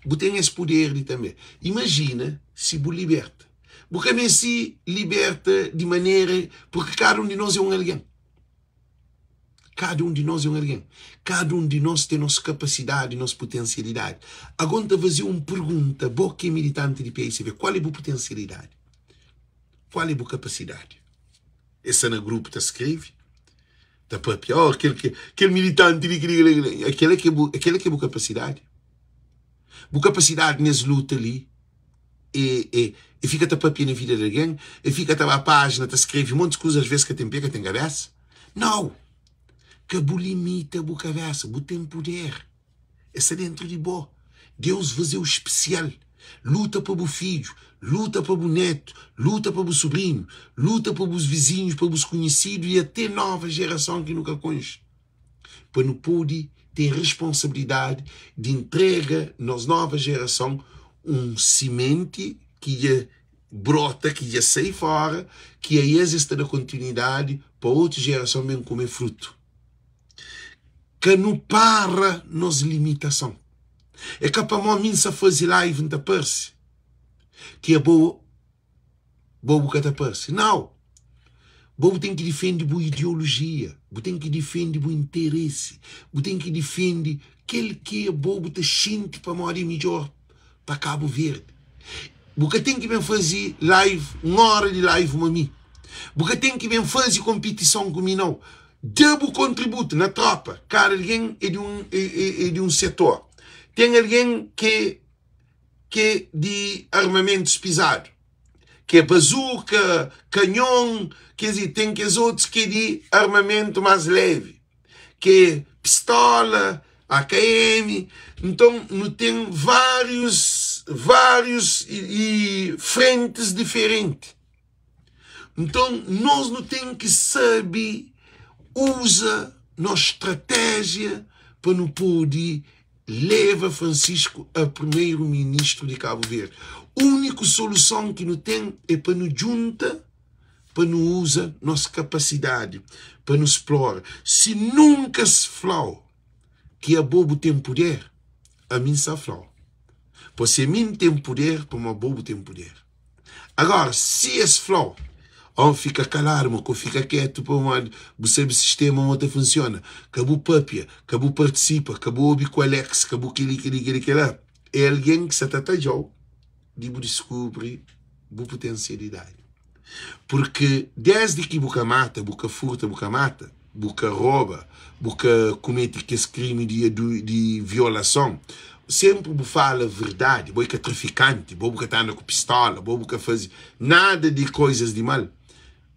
bu ten es puder li tanbe. Imajina si bu liberta. Bu ka meste liberta di manera, purki kada un di nos é un algen. Kada un di nos é un algen. Kada un di nos ten nos kapasidadi, nos putensialidadi. Ago N ta faze-u un pergunta, bo ki é militanti di PICV, kual é bu putensialidadi? Kual é bu kapasidadi? Es sta na grupu ta skrebe, ta papia, oh, kel, kel militanti li, kel, kel, kel, kel, bu, kel ki é bu kapasidadi? Bu kapasidadi nes luta li e, e, e fika ta papia na vida di algen, e fika ta ba pájina ta skrebe monti kuza, às ves ka ten pé, ka ten kabésa. Nau! Ka bu limita bu kabésa, bu ten puder. E sta dentru di bo. Deus faze-u spesial. Luta pa bu fidju, luta pa bu netu, luta pa bu subrinhu, luta pa bus vizinhus, pa bus kunhisidu i até nova jerason ki nu ka konxe. Pa nu pode ten responsabilidadi di ntrega nos nova jerason un simenti ki dja brota, ki dja sai fora, ki a es es ta da kontinuidadi pa otu jerason ben kume frutu. Ka nu para nos limitason. É ka pamó mi N sa faze live N ta parse ki abo bo bu ka ta parse. Nau! Bo bu ten ki difende bu ideolojia, bu ten ki difende bu interesi, bu ten ki difende kel ki abo bu ta xinti pamodi é midjór pa Kabu Verdi. Bu ka ten ki ben faze live, un óra di live ma mi. Bu ka ten ki ben faze konpitison ku mi, nau. Da bu kontributu na trópa. Kada algen é di un, é di un setor. Ten algen ki ki di armamentus pizadu, ki é bazuka, kanhon, kes i ten kes otus ki é di armamentu más lévi, ki é pistola, AKM. Nton, nu ten várius, várius i frentis diferenti. Nton, nos nu ten ki sabe uza nos stratéjia pa nu pode leva Francisco a primeiro ministro di Cabo Verde. Úniku soluson ki nu ten é pa nu djunta, pa nu uza nos kapasidadi, pa nu splora. Si nunka es fla-u ki abo bu ten puder, ami N sa fla-u. Pô si ami N ten puder, pamodi abo bu ten puder. Agora, si es fla-u, oh, fika kaladu, ma ko fika ketu pamodi bu sabe sistema mo ta funsiona, ka bu papia, ka bu partisipa, ka bu obi ku Alex, ka bu keli, keli, keli, kela, é algen ki sa ta tadja-u di bu diskubri bu putensialidadi. Purki desdi ki bu ka mata, bu ka furta, bu ka mata, bu ka roba, bu ka kumete kes krimi di di violason, senpri bu fala verdadi, bo é ka trafikanti, bo bu ka ta anda ku pistola, bo bu ka faze nada di koizas di mal,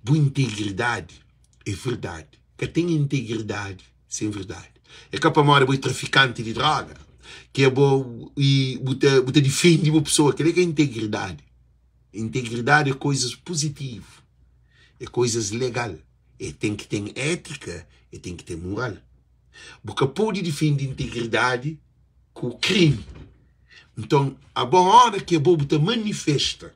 bu integridadi é verdadi. Ka ten integridadi sen verdadi. É ka pamodi bo é trafikanti di droga ki abo i bu ta bu ta difende bu pesoa, kel-li é ka integridadi. Integridadi é koizas puzitivu. É koizas legal. E ten ki ten étika, e ten ki ten mural. Bu ka pode difende integridadi ku krimi. Nton, abo óra ki abo bu ta manifesta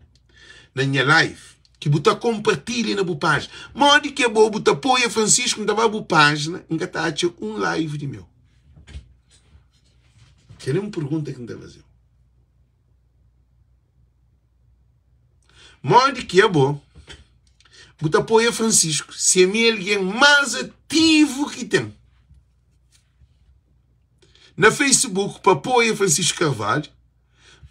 na nha live, ki bu ta konpartilha na bu pájina, modi ki abo bu ta apoia Francisco, N ta ba bu pájina, N ka ta atxa un live di meu. Kel é un pergunta ki N ta faze-u. Modi ki abo bu ta apoia Francisco si ami é algen más ativu ki ten na Facebook pa apoia Francisco Carvalho?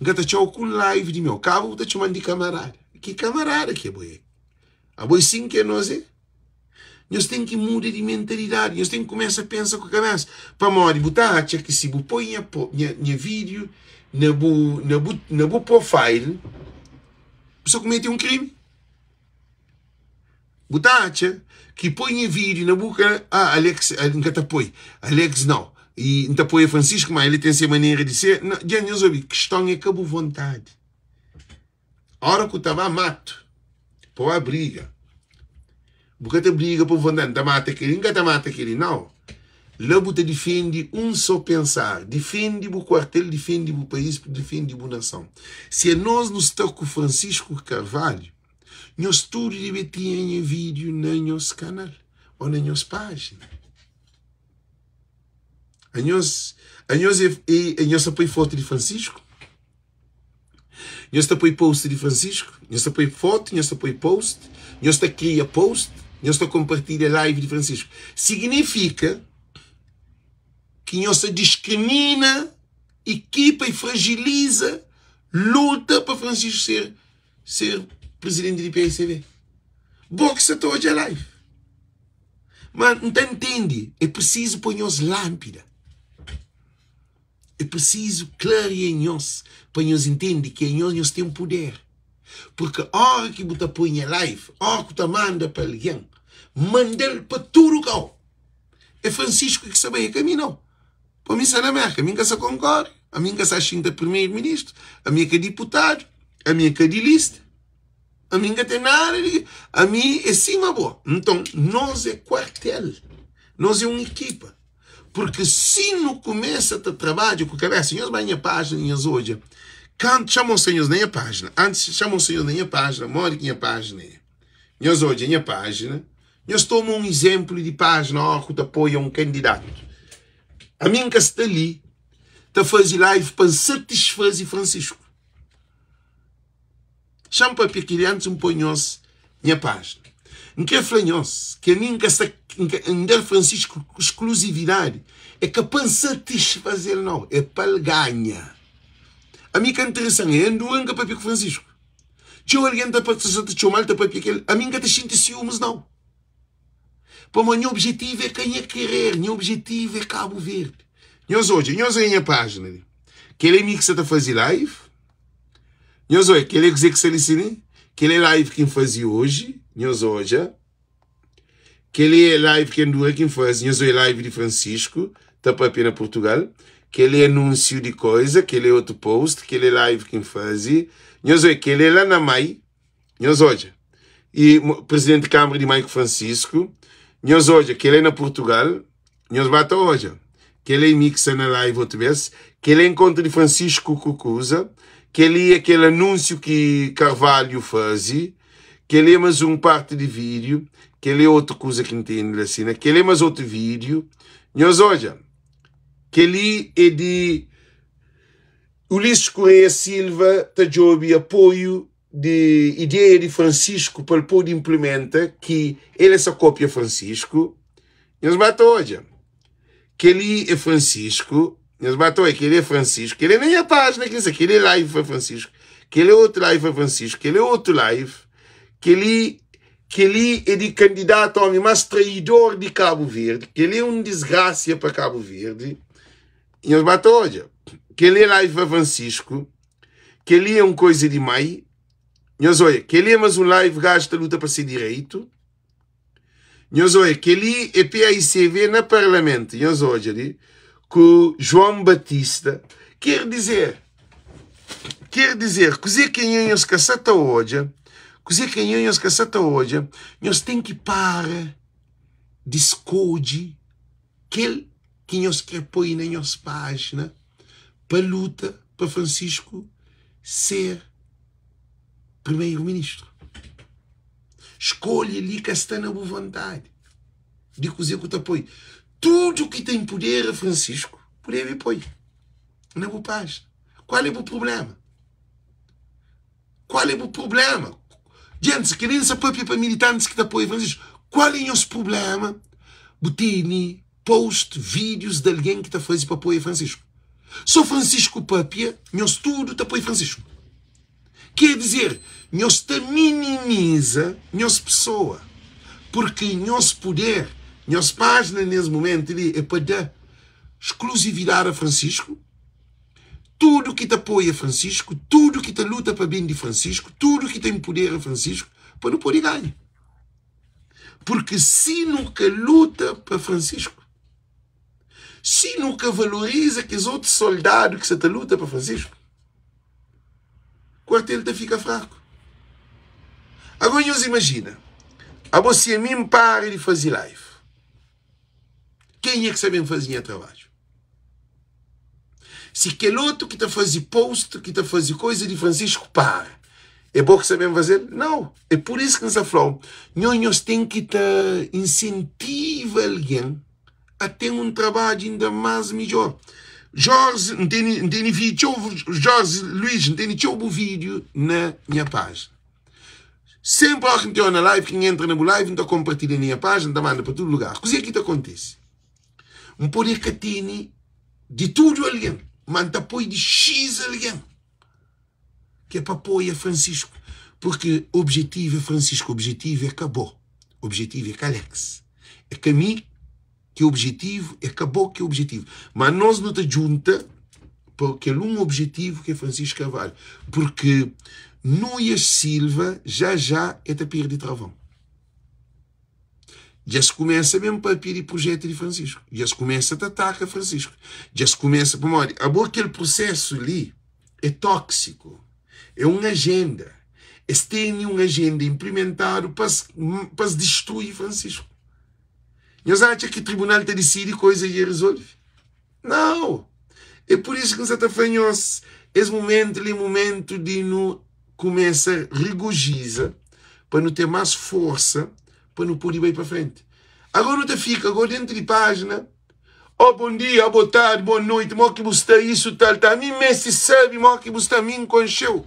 N ka ta txau ku un live di meu. Kaba bu ta txoman di kamarada. Ki kamarada ki abo é? Abo é sin ki anos é? Nhos ten ki muda di mentalidadi, nhos ten ki kumesa pensa ku kabesa. Pamodi bu ta atxa ki si bu poi nha, nha, nha vídiu na bu, na bu, na bu profile, bu sta kumete un krimi. Bu ta atxa ki poi nha vídiu na bu ka, ah, Alex, N ka ta poi, Alex nau, i N ta poi Francisco, ma el ten se manera di ser. Na, dja nhos obi, kiston é ka bu vontadi. Ora ku ta ba matu pa ba briga, bu ka ta briga pa bu fla, N ta mata kel-li, N ka ta mata kel-li. Nau. La bu ta difende un so pensar, difende bu kuartel, difende bu país, difende bu nason. Si anos nu sta ku Francisco Carvalho, nhos tudu debe tinha nha vídiu na nhos kanal ô na nhos pájina. Anhos, anhos é, é, anhos ta poi fotu di Francisco? Nhos ta poi post di Francisco, nhos ta poi foto, nhos ta poi post, nhos ta kria post, nhos ta kompartilha live di Francisco. Signifika ki nhos ta diskrimina ekipa i fragiliza luta pa Francisco ser ser presidenti di PICV. Bo ki sa ta odja live. Ma N ta ntende, é prisizu poi nhos lánpida. É prisizu klaria nhos pa nhos intende ki anhos nhos ten puder. Purki óra ki bu ta poi nha live, óra ku ta manda pa algen, manda-l pa tudu kau. É Francisco ki sta bai, é ka mi nau. Pa mi sta na Merka, ami N ka sa konkore, ami N ka sa xinta primeru-ministru, ami é ka diputadu, ami é ka di lista, ami N ka ten nada di. Ami é sima bo. Nton, nos é kuartel, nos é un ekipa. Porque si nu kumesa ta trabadja ku kabesa, nhos bai nha pájina nhos odja kantu, xa mostra nhos na nha pájina, antis xa mostra nhos na nha pájina modi ki nha pájina é. Nhos odja nha pájina, nhos toma un izénplu di pájina óra ku ta apoia un kandidatu. Ami N ka sta li ta faze live pa N satisfaze Francisco. Xa-m papia kel-li antis N poi nhos nha pájina. N krê fla nhos ki ami N ka sta, N ka, N da Francisco skluzividadi é ka pa N satisfaze-l nau, é pa el ganha. Ami ka interesa-m, é N dura N ka papia ku Francisco. Txeu algen ta sa ta txoma-l ta papia ku el, ami N ka ta xinti siumis nau. Pamodi nha objetivu é ka nha kerer, nha objetivu é Kabu Verdi. Nhos odja, nhos odja nha pájina li. Kel é mi ki sa ta faze live. Nhos odja, kel é kuzê ki sta li si li. Kel é live ki N faze oji, nhos odja. Kel é live ki N dura ki N faze, nhos odja live di Francisco, ta papia na Portugal. Kel é anúnsiu di koza, kel é otu post, kel é live ki N faze. Nhos odja, kel é la na Mai. Nhos odja, e Presidente di Câmara di Maico Francisco, nhos odja, kel é na Portugal, nhos ba ta odja, kel é mi ki sta na live otu bes, kel é encontro di Francisco ku kuza, kel li é kel anúncio ki Carvalho faze, kel é mas un parte di vídeo, kel é otu kuza ki N tene la sina, kel é mas otu vídeo, nhos odja, kel li é di Ulisses Correia Silva ta djobe apoio di ideia di Francisco pa el pode implementa ki el é sa kopia Francisco, nhos ba ta odja. Kel-li é Francisco, nhos ba ta odja, kel-li é Francisco, kel-li é na nha pájina ki nsa, kel-li é live pa Francisco, kel-li é otu live pa Francisco, kel-li é otu live, kel-li kel-li é di kandidatu omi más traidor di Kabu Verdi, kel-li é un disgrasia pa Kabu Verdi, nhos ba ta odja. Kel-li é live pa Francisco. Kel-li é un koiza di mai. Nhos oia, kel-li é mas un live gajo ta luta pa se direito. Nhos oia, kel-li é PAICV na parlamento. Nhos odja li ku João Batista. Quer dizer, quer dizer, kuzê ki nhos ka sa ta odja? Kuzê ki anho nhos ka sa ta odja? Nhos ten ki para di skodje kel ki nhos kre poi na nhos pájina pa luta pa Francisco ser primeru ministru. Skolha li ka sta na bu vontadi di kuzê ku ta poi. Tudu ki ta inpudera Francisco bu debe poi na bu pájina. Kual é bu prubléma? Kual é bu prubléma? Gentis, kel-li N sta pâpia pa militantis ki ta apoia Francisco. Kual é nhos prubléma? Bu tene post, vídius di algen ki ta faze pa apoia Francisco. Sô Francisco pâpia, nhos tudu ta poi Francisco. Ker dizer, nhos ta minimiza nhos pesoa, purki nhos puder, nhos pájina nes mumentu li é pa da skluzividadi a Francisco, Tudu ki ta apoia Francisco, tudu ki ta luta pa ben di Francisco, tudu ki ta inpudera Francisco, pa nu pode ganha. Purki si nu ka luta pa Francisco, si nu ka valoriza kes otu soldadu ki sa ta luta pa Francisco, kuartel ta fika fraku. Agora nhos imajina, abo si ami N para di faze live, Kenha ki sa ben faze nha trabadju? Si kel otu ki ta faze post, ki ta faze koisa di Francisco para, é bo ki sa ben faze-l? Nau. É pur isu ki N sa fla-u, nho nhos ten ki ta insentiva algen a ten un trabadju inda más midjór. Jorge, N tene, N tene vídiu txeu, Jorge Luís, N tene txeu bu vídiu na nha pájina. Senpri óras ki N ten na live, ki N entra na bu live, N ta konpartilha na nha pájina, N ta manda pa tudu lugar. Kuzê ki ta kontise? N pode ka tene di tudu algen, má N ta poi di X algen, ki é pa apoia Francisco. Purki objetivu é Francisco, objetivu é ka bo, objetivu é ka Alex, é ka mi. ki objetivu é ka bo ki objetivu ma nos nu ta djunta pa kel un objetivu ki é Francisco Carvalho porque Nuias Silva já já é ta perde travão dja es kumesa ben papia di projetu di Francisco dja es kumesa ta ataka Francisco dja es kumesa pamodi abo kel prosesu li é tóksiku é un ajenda es tene un ajenda inplimentadu pa es distrui Francisco. Nhos atxa ki tribunal ta disidi koisa i e rizolve? Nau! É pur isu ki N sa ta fla nhos, es mumentu li é mumentu di nu kumesa rigojiza pa nu ten más forsa pa nu pode bai pa frenti. Agora nu ta fika agora dentu di pájina, Oh bon dia, oh bo tardi, bo noiti, mo ki bu sta, isu tal, tal. Mi meste sabe mo ki bu sta, mi N konxe-u.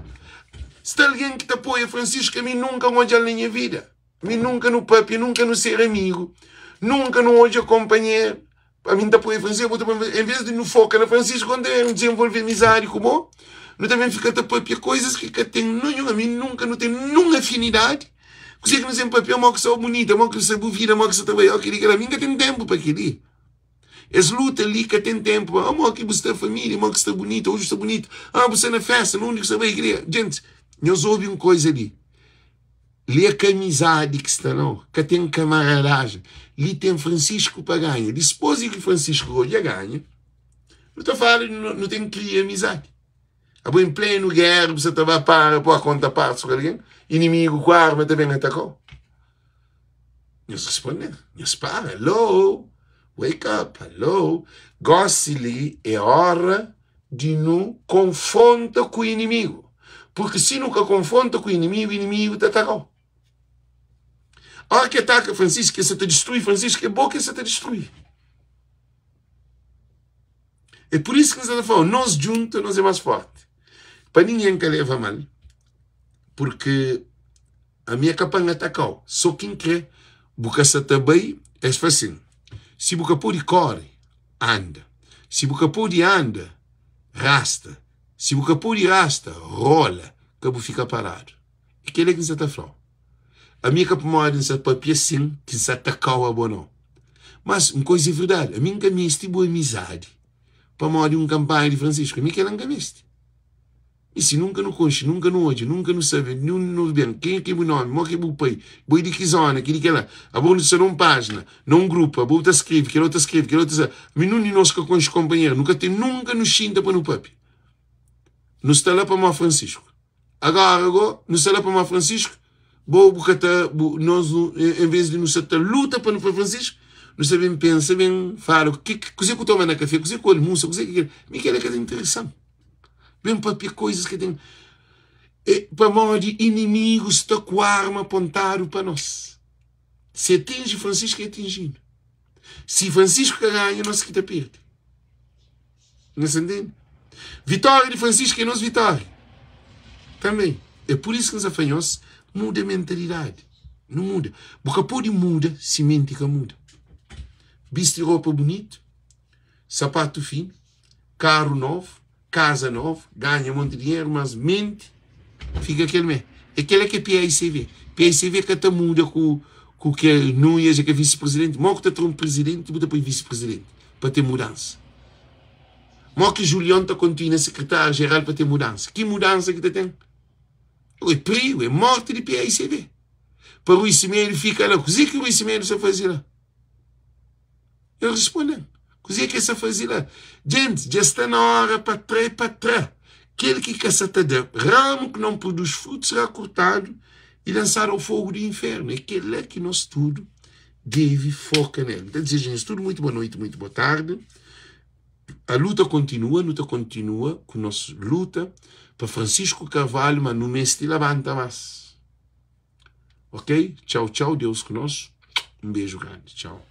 Sta algen ki ta apoia Francisco, ami nunka N odja-l na nha vida. Mi nunka nu papia, nunka nu ser amigu, nunka nu odja konpanheru. Ami N ta poi Francisco, bo ta poi Francisco. En vez di nu foka na Francisco, nu ta ben dizenvolve amizadi ku bo, nu ta ben fika ta papia koizas ki ka ten ninhun. Ami nunka nu ten nun afinidadi. Kuzê ki nu sen papia? Mo ki sta bunita, mo ki sta bu vida, mo ki sta ta bai, o keli kela. Ami N ka ten tenpu pa keli. Es luta li ka ten tenpu pa, mo ki bu sta familia, mo ki sta bunita, oji bu sta bunita, ah bu sta na festa, na undi ki bu sta bai, keli. Djentis, nhos obi un koiza li. Li é ka amizadi ki sta nau, ka ten kamaradajen. Li ten Francisco pa ganha. Dispôs di ki Francisco go dja ganha, nu ta fala di nu ten kria amizadi. Abo en plenu géra bu sa ta ba para pa konta partis ku algen, inimigu ku arma ta ben atakau. Nhos responde-m, nhos para, Hello, wake up, hello. Gósi li é óra di nu konfronta ku inimigu. Purki si nu ka konfronta ku inimigu, inimigu ta ataka-u. Óra ki ataka Francisco, ki sa ta distrui Francisco, é bo ki sa ta distrui. É pur isu ki N sa ta fla-u, nos djuntu nos é más fórti. Pa ningen ka leva mal, purki ami é ka pa N ataka-u, sô ki N krê bu ka sa ta bai. Es fla sin, si bu ka pode kóre, anda. Si bu ka pode anda, rasta. Si bu ka pode rasta, rola, ka bu fika paradu. É kel-li ki N sa ta fla-u. Ami é ka pamodi N sa papia sin ki N sa ataka-u abo nau. Mas un koza é verdadi, ami N ka meste bu amizadi pamodi un kanpanha di Francisco. Ami kel-la N ka meste. I si nunka nu konxe, nunka nu odja, nunka nu sabe, nun nu ben, kenha ki é bu nomi, mo ki é bu pai, bo é di ki zona, ki di kela, abo nu sta na un pajina, na un grupu, abo bu ta skrebe, kel otu ta skrebe, kel otu ta mi nun di nos ka konxe konpanheru, nu ka ten nunka nu xinta pa nu papia. Nu sta la pamodi Francisco. Agora go, nu sta la pamodi Francisco. Bo bu ka ta bu nos nu en vez di nu sa ta luta pa nu fla Francisco, nu sta ben pensa ben fala ki kuzê ku toma na kafé, kuzê ku almusa, kuzê ki kel. Mi kela ka ta interesan. Ben papia koisas ki ten e pamodi inimigu sta ku arma apontadu pa nos. Si atinji Francisco e atinjinu. Si Francisco ka ganha nos ki ta perde. Nhos ta ntende? Vitória di Francisco é nos vitória também. É por isso ki N sta fla nhos, muda mentalidadi. Nu muda. Bu ka pode muda si menti ka muda. Bisti ropa bunitu, sapatu finu, karu novu, kaza novu, ganha monti dinheru, mas menti fika kel mé. É kela ki é PAICV. PAICV ka ta muda ku ku kel Nunes é ka visi-presidenti. Mo ku ta tra un presidenti bu ta poi visi-presidenti pa ten mudansa. Mo ki Julion ta kontinua sekretáriu jeral pa ten mudansa. Ki mudansa ki ta ten? É prigu, é morti di PAICV. Pa Rui Semedo fika la. Kuzê ki Rui Semedo sta faze la? El responde-m, Kuzê ki es sta faze la? Gentis, dja sta na óra pa tra i pa tra. Kel ki ka sa ta da ramu ki non produz frutu será kortadu i lansadu au fogu di infernu. É kel-la ki nos tudu debe foka nel. N ta dizeja nhos tudu muitu boa noiti, muitu boa tardi. A luta kontinua, nu ta kontinua ku nos luta pa Francisco Carvalho, ma nu meste labanta más. Ok? Txau, txau, Deus ku nos. Un beju grandi. Txau.